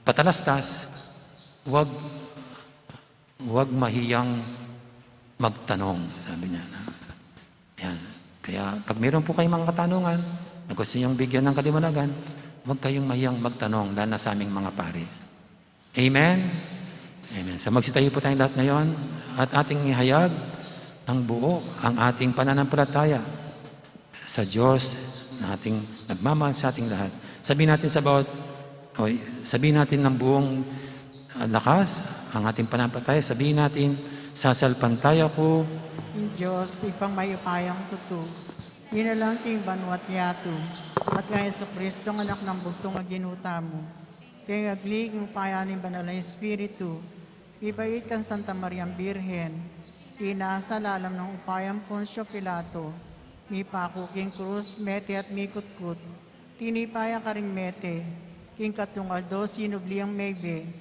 patalastas, "Wag, wag mahiyang magtanong," sabi niya. Yan. Kaya pag mayroon po kayong mga katanungan na gusto niyong bigyan ng kaliwanagan, huwag kayong mahiyang magtanong, lalo na sa aming mga pari. Amen? Amen. So magsitayo po tayong lahat ngayon at ating ihayag ng buo ang ating pananampalataya sa Diyos na ating nagmamahal sa ating lahat. Sabihin natin sa bawat, o, sabihin natin ng buong, ah, lakas ang ating pananampalataya. Sabihin natin, "Sasalpantaya ku." Ing Dios, Ibpang mayupayang tutu, linalang king banua't yatu, at kang Jesucristo, Anak nang bugtung a Ginu tamu, kayang agli king upaya ning Banal a Espiritu, mibait kang Santa Mariang Birhen, Pinasa lalam ning upayang Poncio Pilato, mipaku king krus, mete at mikutkut. Tinipa ya karing mete, king katlung aldo sinubli yang mebie,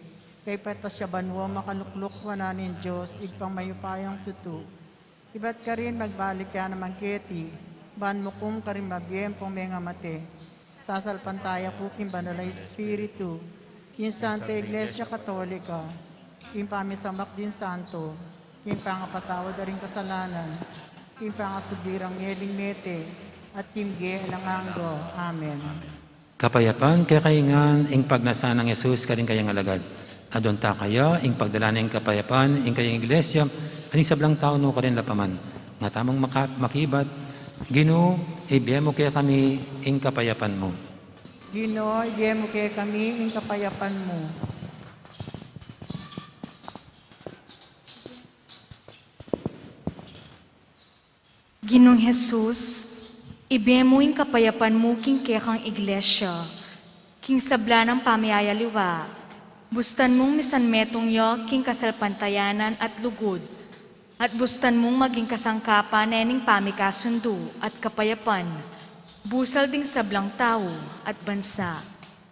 kaybat ya banua makalukluk wanan ning Dios Ibpang mayupayang tutu. Ibat karin magbalik ya naman keti, ban mukum karing mabie ampong mengamate. Sasalpantaya ku king Banal a Espiritu, king Santa Iglesia Katolika, king pamisamak ding santo, king pangapatawad da ring kasalanan, king pangasubli rang meling mete, at king bie alang angga. Amen. Kapayapan kekayu ngan ing pagnasan nang Jesus karing kayang alagad. Adwan ta kaya ing pagdala ning kapayapan ing kayang iglesia, at ing sablang tau nukarin la pa man. Nga tamung maka-, makibat, Ginu, ibie mu kekami ing kapayapan mu. Ginu, ibie mu kekami ing kapayapan mu. Ginung Jesus, ibie mu ing kapayapan mu king kekang iglesia, king sabla nang pamiayaliwa, bustan mung misanmetung ya king kasalpantayanan at lugud, at bustan mung maging kasangkapan ne ning pamikasundu at kapayapan, busal ding sablang tau at bansa.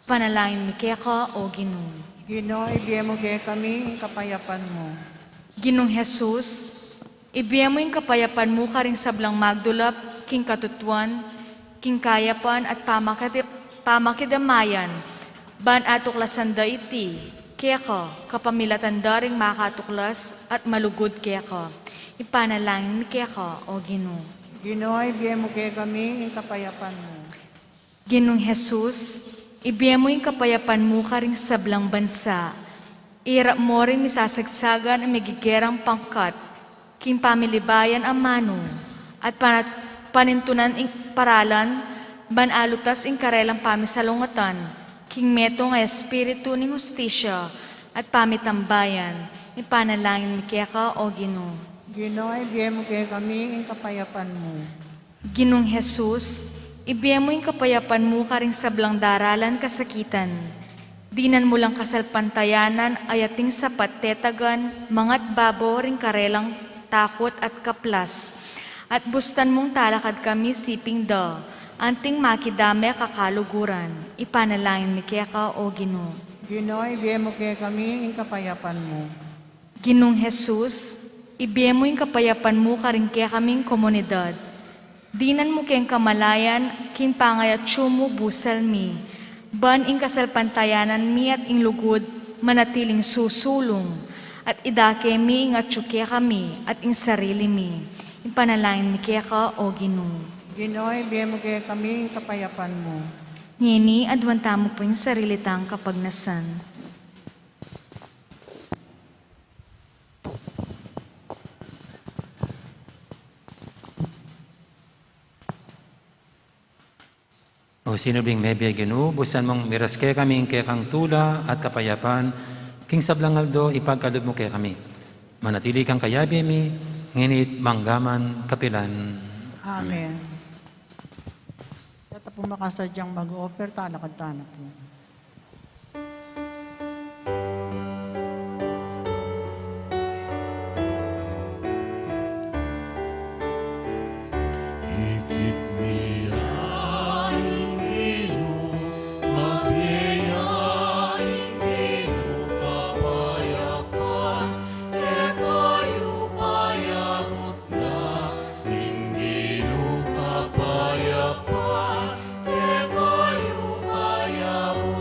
Ipanalangin mi keka, O Ginu. Ginu, ibie mu kekami ing kapayapan mu. Ginung Jesus, ibie mu ing kapayapan mu karing sablang magdulap king katutuan, king kayapan at pamakati-, pamakidamayan, ban atuklasan da iti keka, kapamilatan da ring makatuklas at malugud keka. Ipanalangin mi keka, O Ginu. Ginu, ibie mu kekami ing kapayapan mu. Ginung Jesus, ibie mu ing kapayapan mu karing sablang bansa. Irap mo ring misasagsagan a migigerang pangkat king pamilibayan a manu, at panat-, panintunan ing paralan, ban alutas ing karelang pamisalungatan king metung a espiritu ning hustisya at pamitambayan. Ipanalangin mi keka, O Ginu. Ginu, ibie mu kekami ing kapayapan mu. Ginung Jesus, ibie mu ing kapayapan mu karing sablang daralan kasakitan. Dinan mu lang kasalpantayanan a ating sapat tetagan, mangat babo ring karelang takut at kaplas. At bustan mung talakad kami siping da, anting makidame kakaluguran. Ipanalangin mi keka, O Ginu. Ginu, ibie mu kekami ing kapayapan mu. Ginung Jesus, ibie mu ing kapayapan mu karing kekaming komunidad. Dinan mu keng kamalayan king pangayatsu mu busal mi, ban ing kasalpantayanan mi at ing lugud manatiling susulung, at idake mi ing atsu kekami at ing sarili mi. Ipanalangin mi keka, O Ginu. Ginu, ibie mu kekami ing kapayapan mu. Ngeni, aduan tamu pu ing sarili tang kapagnasan. O sinubling mebie, Ginu, bustan mung miras kekami ing kekang tula at kapayapan, king sablang aldo ipagkalub mu kekami. Manatili kang kayabe mi, ngeni't manggaman kapilan. Amen. Amen. Keta pu makasadyang mag-offer, talakad tana pu. Ikit mi ya ing Ginu, mabie ya ing Ginu, kapayapan kekayu, payabut na ning Ginu, kapayapan kekayu, payabut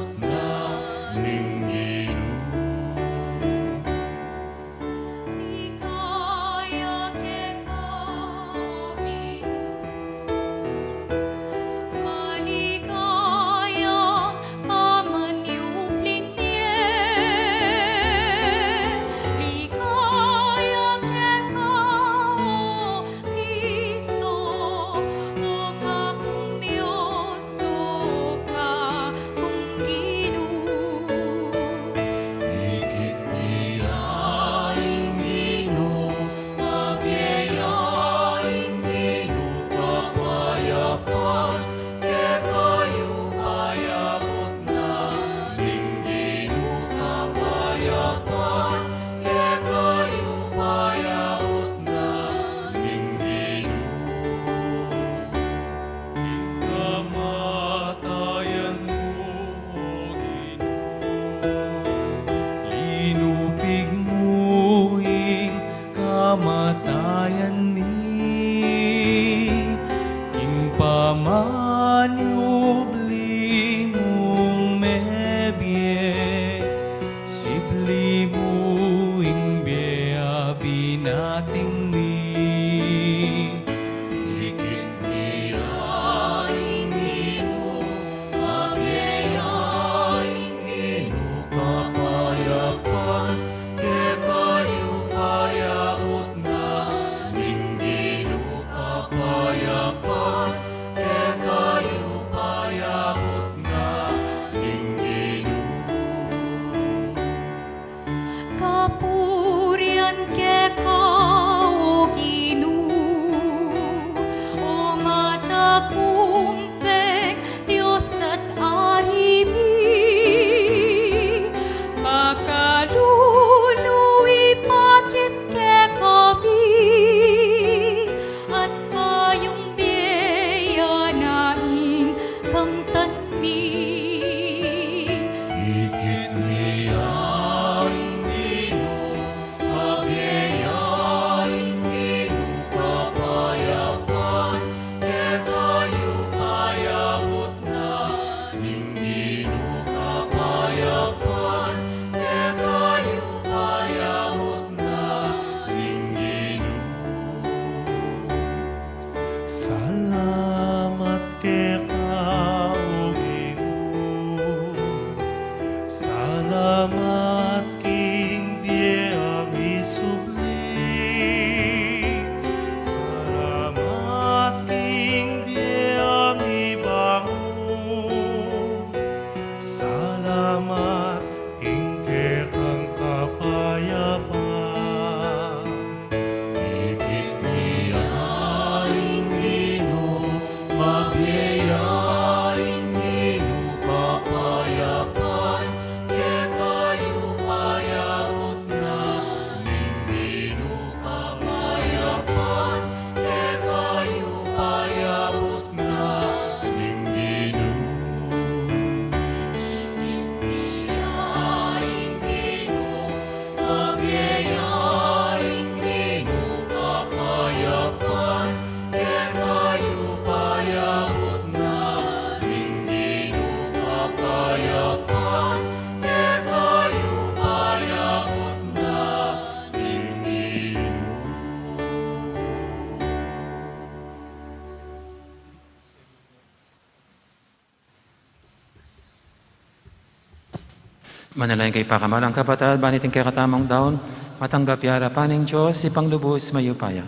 Manalangin kayu pakamalan kung kapatad, ban iting kekatamung daun matanggap ya arapan ning Dios, Ibpang lubus mayupaya.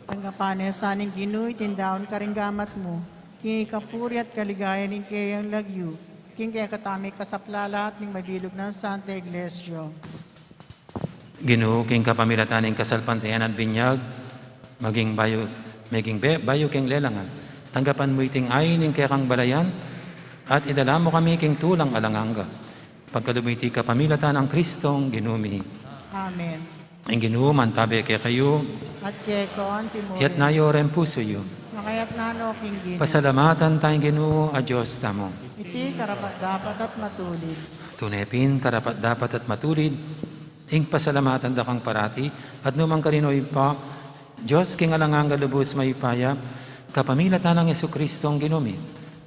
Tanggapan na sa ning Ginu iting daun karing gamat mu, king ikapuri at kaligayan ning keyang lagyu, king kekatamung kasaplalan at ning mabilug nang Santa Iglesia. Ginu, king kapamilatan ning kasalpantayanan at binyag, maging bayu, maging be, bayu king lelangan. Tanggapan mu iting ain ning kekang balayan, at idala mu kami king tulang alang angga. Pagkalub mu iti kapamilatan nang Kristong Ginu mi. Amen. Ing Ginu mantabe kekayu. At keka mu rin. Itas yu ring pusu yu. Makatas no king Ginu. Pasalamatan taya ing Ginu a Dios tamu. Iti karapat-dapat at matulid. Tune pin karapat-dapat at matulid ing pasalamatan da kang parati, at nukarin man karin, o Ibpa, Dios king alang angga lubus mayupaya, kapamilatan nang Jesucristo a Ginu mi.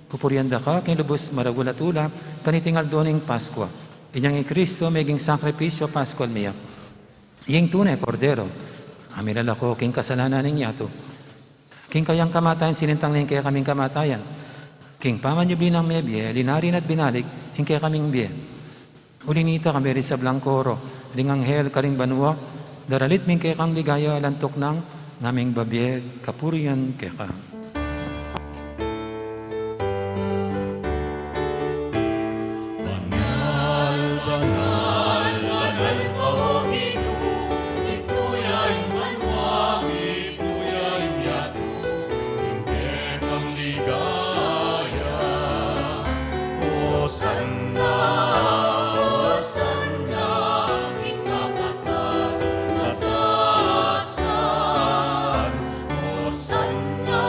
Pupurian da ka king lubus maragul a tula, kaniting aldo ning Paskua. Inyang i Kristo meging sakripisyu paskual mi ya. Ing tune Kordero a milalako king kasalanan ning yatu. King kayang kamatayan sinintang ne ing kekaming kamatayan. King pamanyubli nang mebie, linarin at binalik ing kekaming bie. Uli nita, kami ring sablang koro ring anghel karing banua, daralit mi ing kekang ligaya alang tuknang ngaming babie kapurian keka. Banal, banal, banal ka, O Ginu, ing tuya ing banua, ing tuya ing yatu, ing kekang ligaya. Hosanna, Hosanna, ing kakatas, katasan. Hosanna,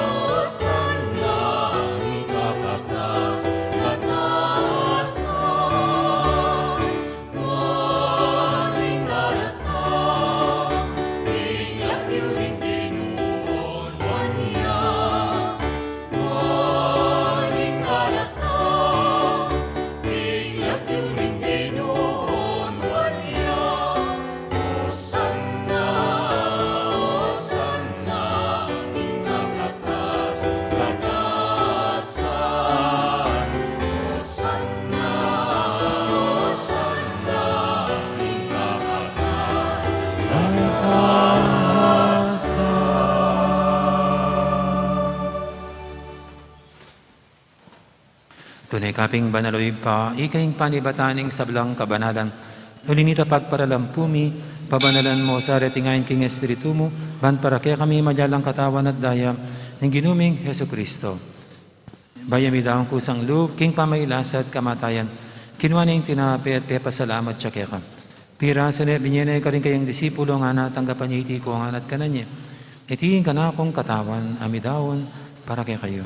Hosanna, ing kakatas, katasan. Maring daratang ing lagyu ning Ginu, nuan ya. Maring daratang ing lagyu ning Ginu, nuan ya. Hosanna, Hosanna, ing kakatas, katasan. Hosanna, Hosanna, ing kakatas, katasan. Tune ka pin banal, o Ibpa, ika ing panibatan ning sablang kabanalan. Uli nita pagparalampu mi, pabanalan mu sa reting ain king Espiritu mu, ban para kekami maging katawan at daya ning Ginu ming Jesucristo. Bayu mi daun kusang lub king pamagkasakit at kamatayan, kinua ne ing tinape at pepasalamat ya keka. Pirasu ne, binie ne karing kayang disipulo, ngana, tanggapan ye iti kongan at kanan ye. Iti ing kanakung katawan a midaun para kekayu.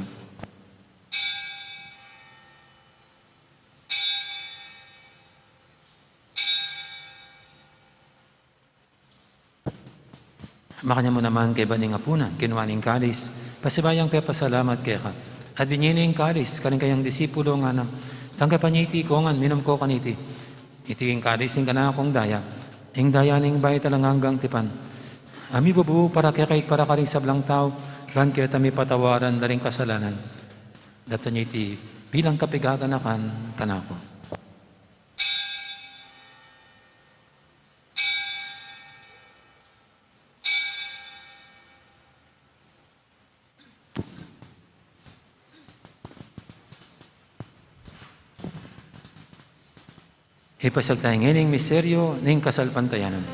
Makanyan mu naman kaybat ning apunan, kinua ne ing kalis, pasibayu yang pepasalamat keka, at binie ne ing kalis karing kayang disipulo, ngana, tanggapan ye iti kongan, minum ko kaniti. Iti ing kalis ning kanakung daya, ing daya ning bayu at alang anggang tipan, a mibubu para kekayu at para karing sablang tau, ban keta mipatawaran la ring kasalanan. Daptan ye iti bilang kapaganakan kanaku. Ipasiag taya ngeni ing misteryu ning kasalpantayanan.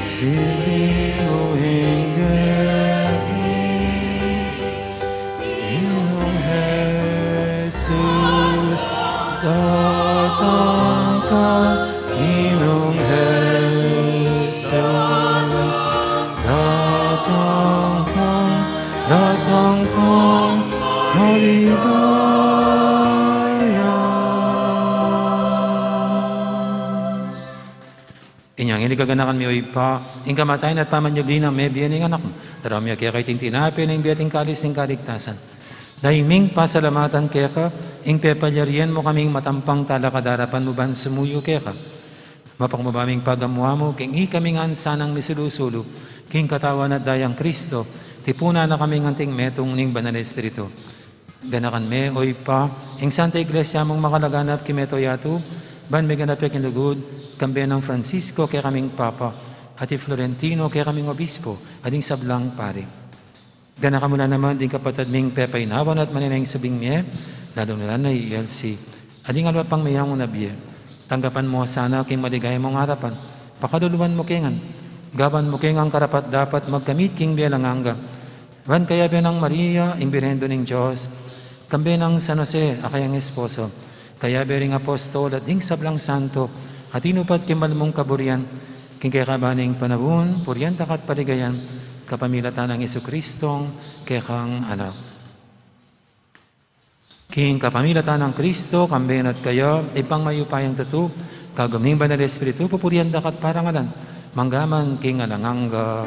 Espiritu ing Ginu, Ginung Jesus, datang ka, Ginung Jesus, datang ka, datang ka, maligaya. Inya ngeni gaganakan mi, o Ibpa, ing kamatayan at pamanyubli nang mebie ning Anak mu. Daraun mi keka iting tinape ning bie at ing kalis ning kaligtasan. Daying ming pasalamatan keka, ing pepalyarian mu kaming matampang talakad king arapan mu ban sumuyu keka. Mapakumbaba ming pagamu-amu, king ikami ngan sanang misulu-sulu, king katawan at dayang Kristo, tipunan na kaming anting metung ning Banal Espiritu. Ganakan me, o Ibpa, ing Santa Iglesia mung makalaganap king mabilug a yatu, ban miganap ya king lugud, kambe nang Francisco kekaming Papa, at i Florentino kekaming Obispo, at ding sablang pari. Ganakan mu la naman ding kapatad ming pepaynawan at manenaya king subing mie, lalu na la na i Elsie, at ding aliwa pang miyang unabie. Tanggapan mu sana king maligaya mung arapan, pakaluluan mu ke ngan, gawan mu ke ngan karapat-dapat magkamit king bie alang angga. Ban kayabe nang Maria, ing Birhen Indu ning Dios, kambe nang San Jose, a kayang esposo, kayabe ring apostol at ding sablang santo, a tinupad king mal mung kaburian, king kekaban ning panaun, purian da ka at paligayan, kapamilatan nang Jesucristong kekang Anak. King kapamilatan nang Kristo, kambe na at kaya, Ibpang mayupayang tutu, kayabe ning Banal Espiritu, pupurian da ka at parangalan, mangga man king alang angga.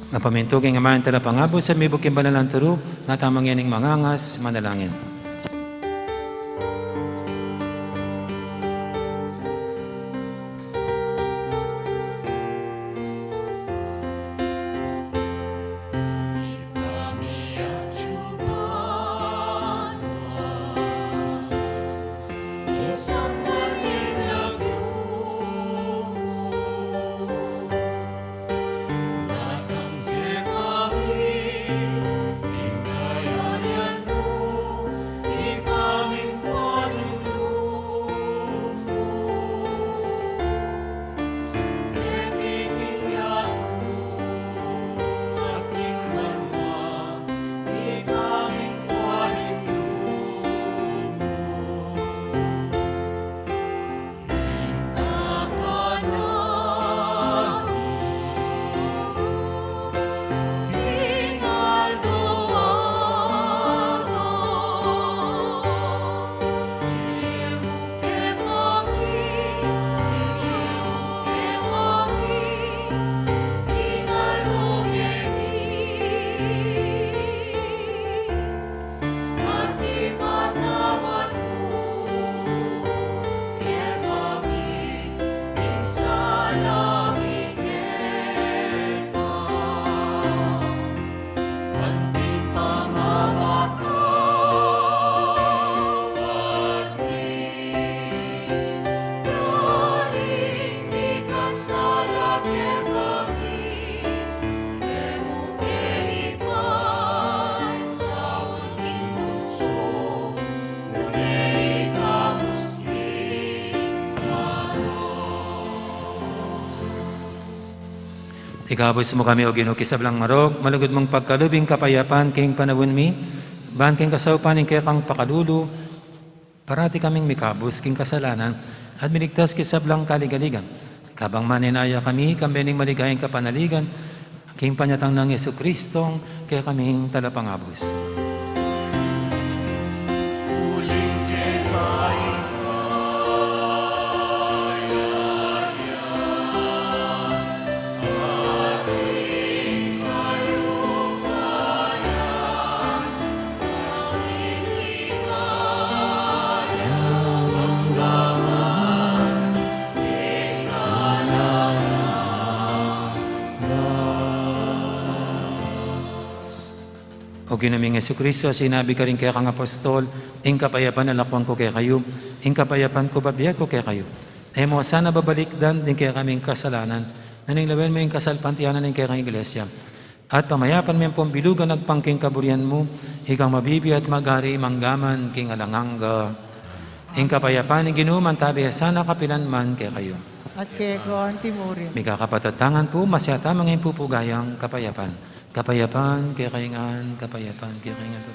Mapamintu king Ama ing Talapangabus, at mibuk king banal a turu, na tamu ngening mangangas, manalangin. Ikabus mu kami, O Ginu, king sablang marok, malugud mung pagkalub ing kapayapan king panaun mi, ban king kasaupan ning kekang pakalulu, parati kaming mikabus king kasalanan, at miligtas king sablang kaligaligan. Kabang manenaya kami, kambe ning maligayang kapanaligan, king panyatang nang Jesucristong kekaming Talapangabus. O Ginu ming Jesucristo, sinabi karing kekang apostol, ing kapayapan lakwan ku kekayu, ing kapayapan ku bibie ku kekayu. E mu sana babalikdan ding kekaming kasalanan, nune lawen mu ing kasalpantayanan ning kekang Iglesia. At pamayapan me ampong bilugan agpang king kaburian mu, ikang mabibie at magari mangga man king alang angga. Ing kapayapan ning Ginu mantabi ya sana kapilan man kekayu. At keka anti murin. Mikakapatad tang ampo, masyata mangimpupuga yang kapayapan. Kapayapan kekayu ngan, kapayapan kekayu ngan.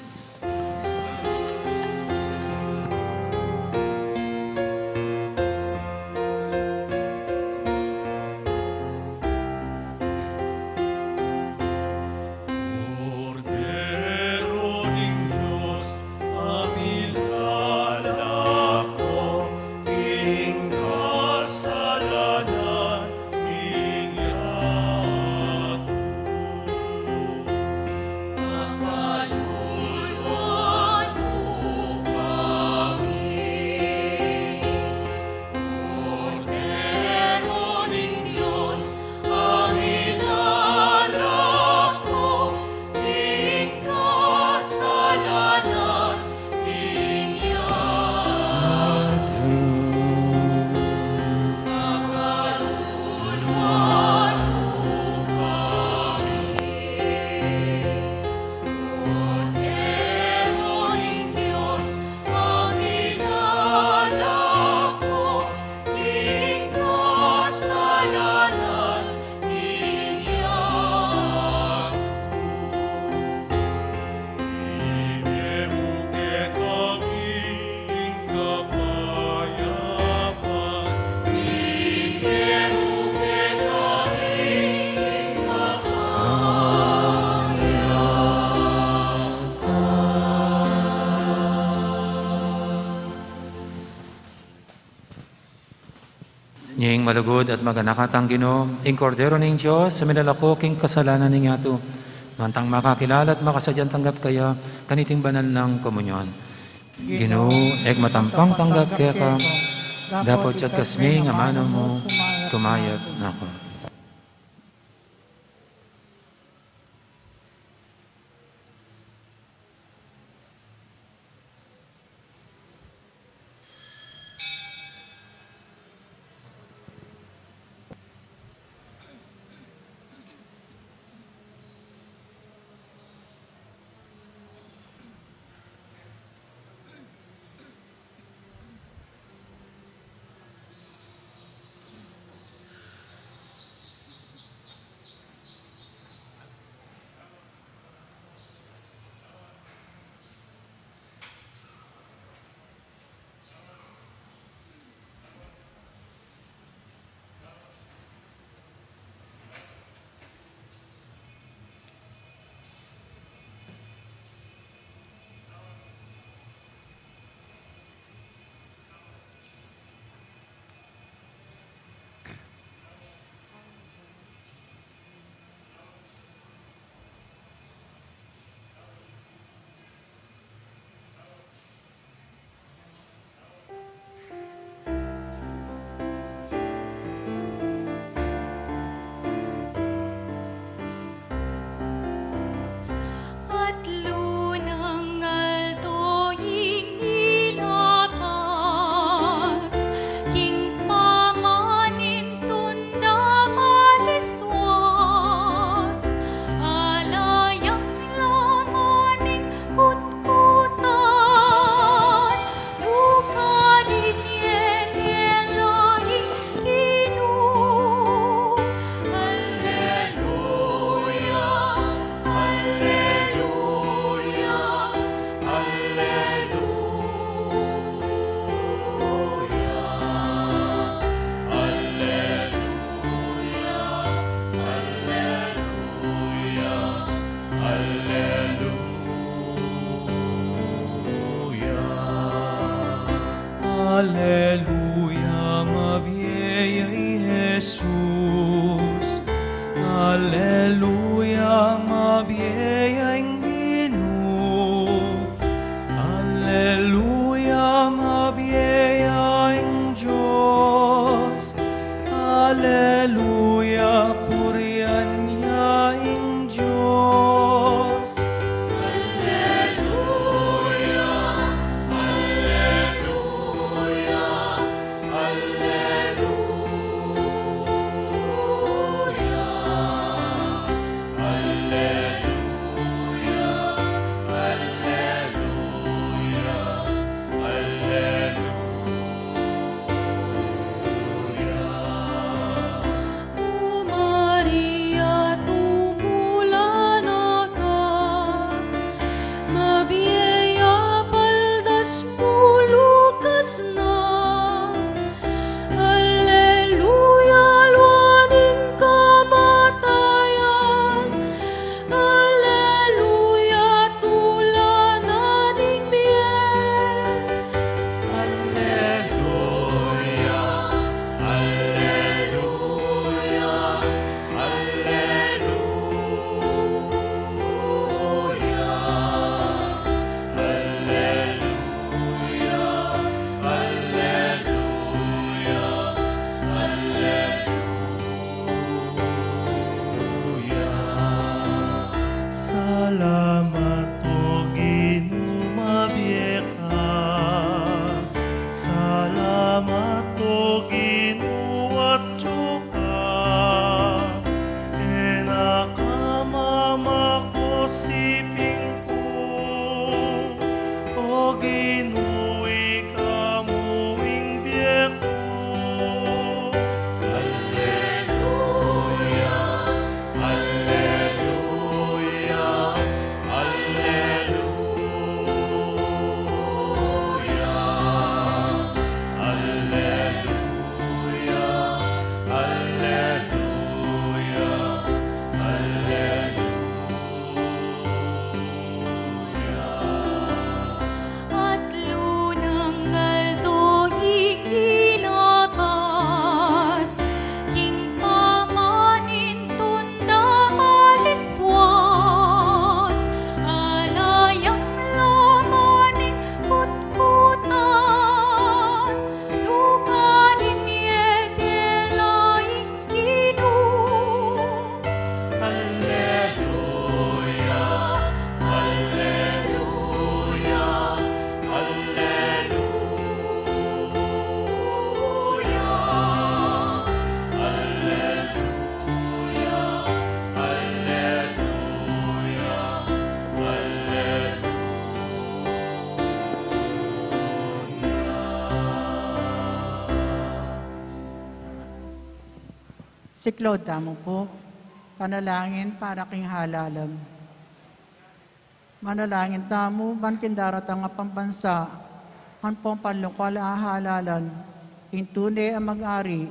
Kordero ning Dios, a milalako king kasalanan ning yatu. Pakaluluan mu kami. Kordero ning Dios, a milalako king kasalanan ning yatu. Pakaluluan mu kami. Kordero ning Dios, a milalako king kasalanan ning yatu. Ibie mu kekami ing kapayapan. Ibie mu kekami ing kapayapan. Ing malugud at maganaka tang Ginu, ing Kordero ning Dios, a milalako king kasalanan ning yatu. Nuan tang makakilala at makasadyang tanggap kaya, kaniting banal nang komunyon. Ginu, e ku matampang tanggap keka, dapot yatas me ing amanu mu, kumayap na ku. At lunang aldo ing nilabas, king pamanintun da maliswas, ala yang laman ning kutkutan, nukarin ye ne la ing Ginu. Alleluia, alleluia, alleluia, alleluia, alleluia, alleluia. Alleluia, mabie ya i Jesus. Alleluia, mabie ya ing Ginu. Alleluia, mabie ya ing Dios. Alleluia, purian ya ing Dios. Alleluia, alleluia, alleluia, alleluia. Siklaud tamu pu. Panalangin para king halalan. Manalangin tamu ban king daratang a pambansa ampong panlokal a halalan, ing tune a mag-ari,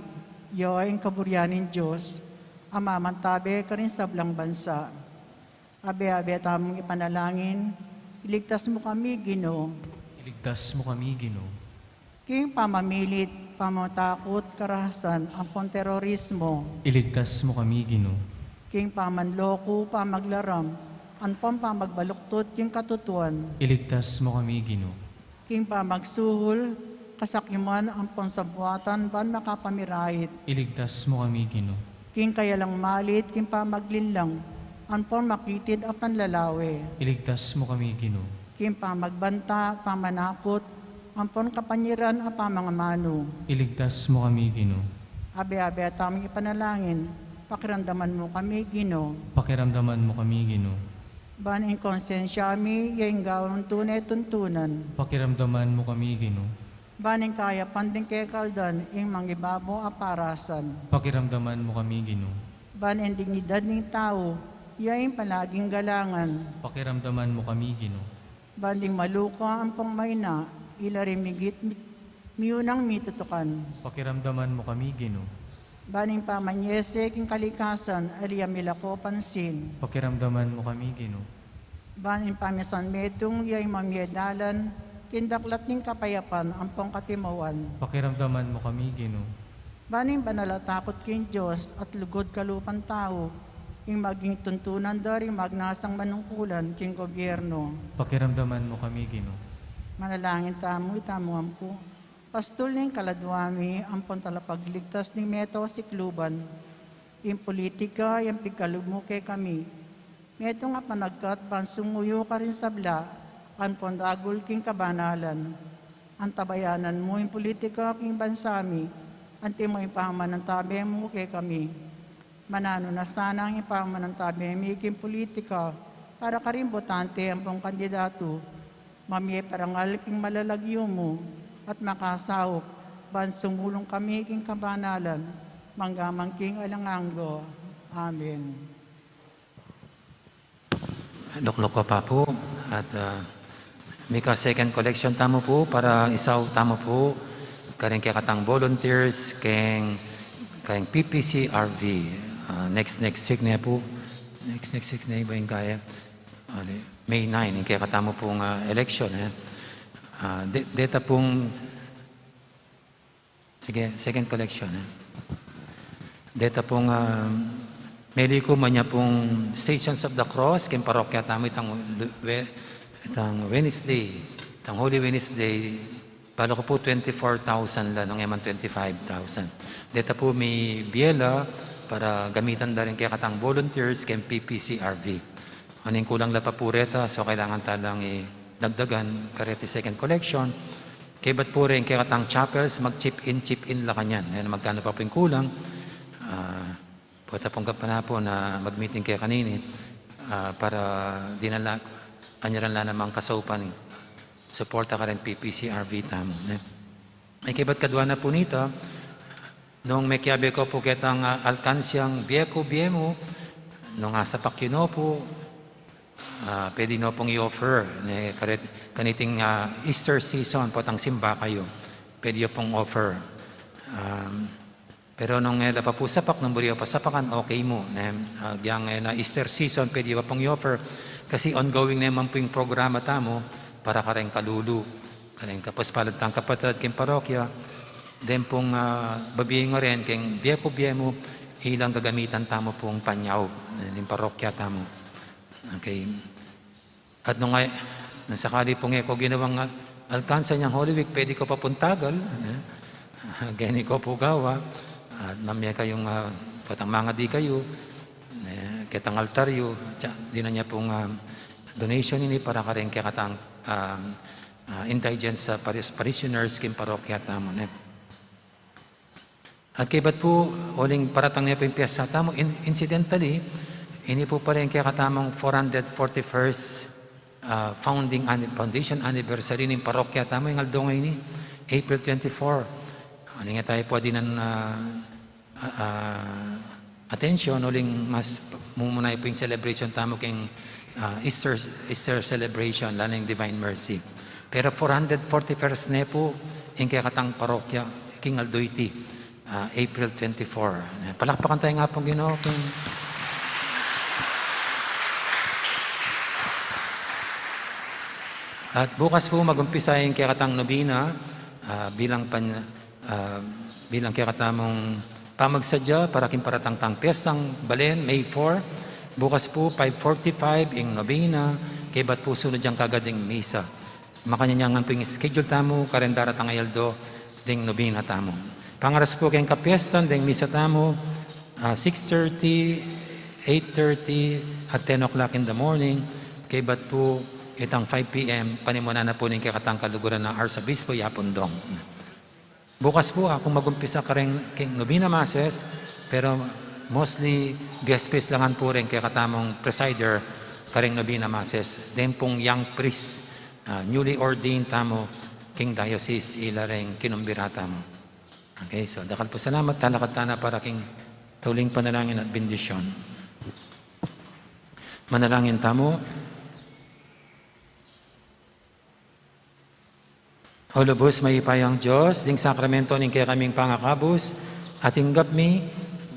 ya ing kaburian ning Dios a mamantabe karing sablang bansa. Abe-abe tamung ipanalangin. Iligtas mu kami, Ginu. Iligtas mu kami, Ginu. King pamamilit, pamatakut, karahasan ampong terorismo. Iligtas mu kami, Ginu. King pamanloko, pamaglaram ampong pamagbaluktot king katutuan. Iligtas mu kami, Ginu. King pamagsuhul, kasakiman ampong sabuatan ban makapamirayit. Iligtas mu kami, Ginu. King kayalang malit, king pamaglinlang ampong makitid a panlalawe. Iligtas mu kami, Ginu. King pamagbanta, pamanakut ampong kapanyiran a pamangamanu. Iligtas mu kami, Ginu. Abe-abe tamung ipanalangin. Pakiramdaman mu kami, Ginu. Pakiramdaman mu kami, Ginu. Ban ing konsensya mi ya ing gawan tune tuntunan. Pakiramdaman mu kami, Ginu. Ban ing kayapan ding kekaldan ing mangibabo a parasan. Pakiramdaman mu kami, Ginu. Ban ing dignidad ning tau ya ing palaging galangan. Pakiramdaman mu kami, Ginu. Ban ding maluka ampong maina, ila ring migit mi-, miunang mitutukan. Pakiramdaman mu kami, Ginu. Ban ing pamanyese king kalikasan, ali a milako pansin. Pakiramdaman mu kami, Ginu. Ban ing pamisan metung ya ing mamie dalan king daklat ning kapayapan ampong katimawan. Pakiramdaman mu kami, Ginu. Ban ing banal a takut king Dios at lugud kalupan tau ing maging tuntunan da ring magnasang manungkulan king gobyerno. Pakiramdaman mu kami, Ginu. Manalangin tamu, itamu ampu. Pastul ning kaladua mi ampong talapagligtas ning meto sikluban. Ing politika yang pigkalub mu kekami, metung a panagkat ban sumuyu karing sabla ampong dagul king kabanalan. Antabayanan mu ing politika king bansa mi, antimo ing pamanantabe mu kekami. Mananu na sana ing pamanantabe mi king politika para karing botante ampong kandidatu. Mamie parangal king malalagyu mu at makasaup ban sumulung kami king kabanalan mangga man king alang angga. Amen. Lukluk ko pa pu. At, ah, mika second collection tamu pu para isaup tamu pu karing kekatang volunteers keng, keng P P C R V. Ah, next, next week ne pu. Next, next week ne ba ing kaya? Ali, May nine, ing kekatamu pung, ah, election, eh. Ah, de-, deta pung Sige, second collection, eh. Deta pung, ah, meliku man ya pung Stations of the Cross keng parokya tamu itang lu-, we-, itang Wednesday, itang Holy Wednesday, balu ku pu twenty-four thousand la, nung e man twenty-five thousand. Deta pu mibie la para gamitan da ring kekatang volunteers keng P P C R V. Aning kulang la pa pu reta, so kailangan ta lang idagdagan kareti second collection. Kaybat pu reng kekatang chapels, mag-chip in, chip in la kanyan. Ayan, magkanu pa pu ing kulang. Ah, pota pung kapanapun na mag-meeting kaya kanini, ah, para dinan la, anyaran la namang kasaupan, suporta kareng P P C R V tamu, ne? Ay, kaybat kadua na pu nita, nung mekiabe ko pu ketang, ah, alkansyang bie ku bie mu, nung asapak yu no pu, ah, pwede no pung i-offer, ne, karet-, kaniting, ah, Easter season, potang simba kayu, pwede yu pung offer. Um, pero nung e la pa pu sapak, nung buri yu pa sapakan, okay mu, ne, ah, agyang e na Easter season, pwede yu pa pung i-offer, kasi ongoing ne man pu ing programa tamu para kareng kalulu, kareng kapus palad tang kapatad keng parokya, den pung, ah, babie ngaren keng bie ku bie mu, ilang gagamitan tamu pung panyaub, eh, ning parokya tamu. Okay. At nung ay, nung sakali pung e ko ginawang, ah, alkansa niyang Holy Week, pwede ko pa pung tagal, eh, geni ko pu gawa, at mamie kayung, ah, potang mangadi kayu, eh, ketang altar yu, tsa, dinan ya pung, ah, donation ini para kareng kekatang, ah, ah, indigent sa paris-, parishioners king parokya tamu, ne. At kaybat pu, uling paratang ne pu ing piyesta tamu, in-, incidentally, ini pu pala ing kekatamung four hundred forty-first, ah, founding anni-, foundation anniversary ning parokya tamu, ing aldo ngeni, April twenty-four. Uling e tamu pu dinan, ah, ah, ah, atensyon, uling mas mumuna pu ing celebration tamu king, ah, Easter, Easter celebration, lalu ing Divine Mercy. Pero four hundred forty-first ne pu ing kekatang parokya king aldo iti, ah, April twenty-four. Eh, palakpakan tamu ing Apung Ginu king At bukas pu mag-umpisa ing kekatang nobena, ah, bilang pan-, ah, bilang kekatamung pamagsadya para king paratang tang Piestang Balen, May four. Bukas pu, five forty-five ing nobena, kaybat pu sunod yang kagad ing misa. Makanyan ngan pu ing schedule tamu kareng daratang a aldo ding nobena tamu. Pangaras pu keng kapiestan ding misa tamu, ah, six thirty, eight thirty, at ten o'clock in the morning. Kaybat pu itang five P M, panimunan na pu ning kekatang kaluguran a Arsobispo Yapun Dong. Bukas pu, aku mag-umpisa kareng king nobena masses, pero mostly guest priest la ngan pu reng kekatamung presider kareng nobena masses. Deng pung young priest, ah, newly ordained tamu king diocese, ila reng kinumbira tamu. Okay, so dakal pu salamat, talakad tana para king tauling panalangin at bendisyon. Manalangin tamu. O lubus mayupayang Dios, ding sakramento ning kekaming pangakabus, ating gabmi,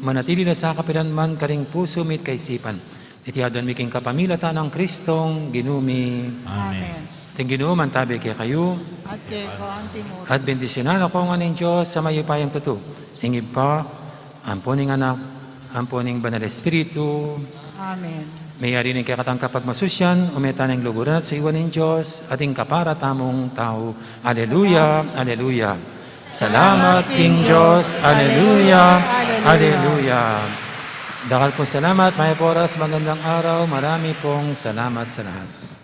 manatili la sa kapilan man karing pusu mi't kaisipan. Iti aduan mi king kapamilatan nang Kristong Ginu mi. Amen. Amen. Ing Ginu mantabi kekayu. At keka mu rin. At bendisyunan na kayu ngan ning Dios a mayupayang tutu, ing Ibpa, ampo ning Anak, ampo ning Banal Espiritu. Amen. Meyari ning kekatang kapagmasusian, ume tana ing luguran at sayuan ning Dios, at ing kapara tamung tau. Aleluya, aleluya. Salamat king Dios. Aleluya, aleluya. Dakal pung salamat, mayap a oras, magandang araw, marami pong salamat sa lahat.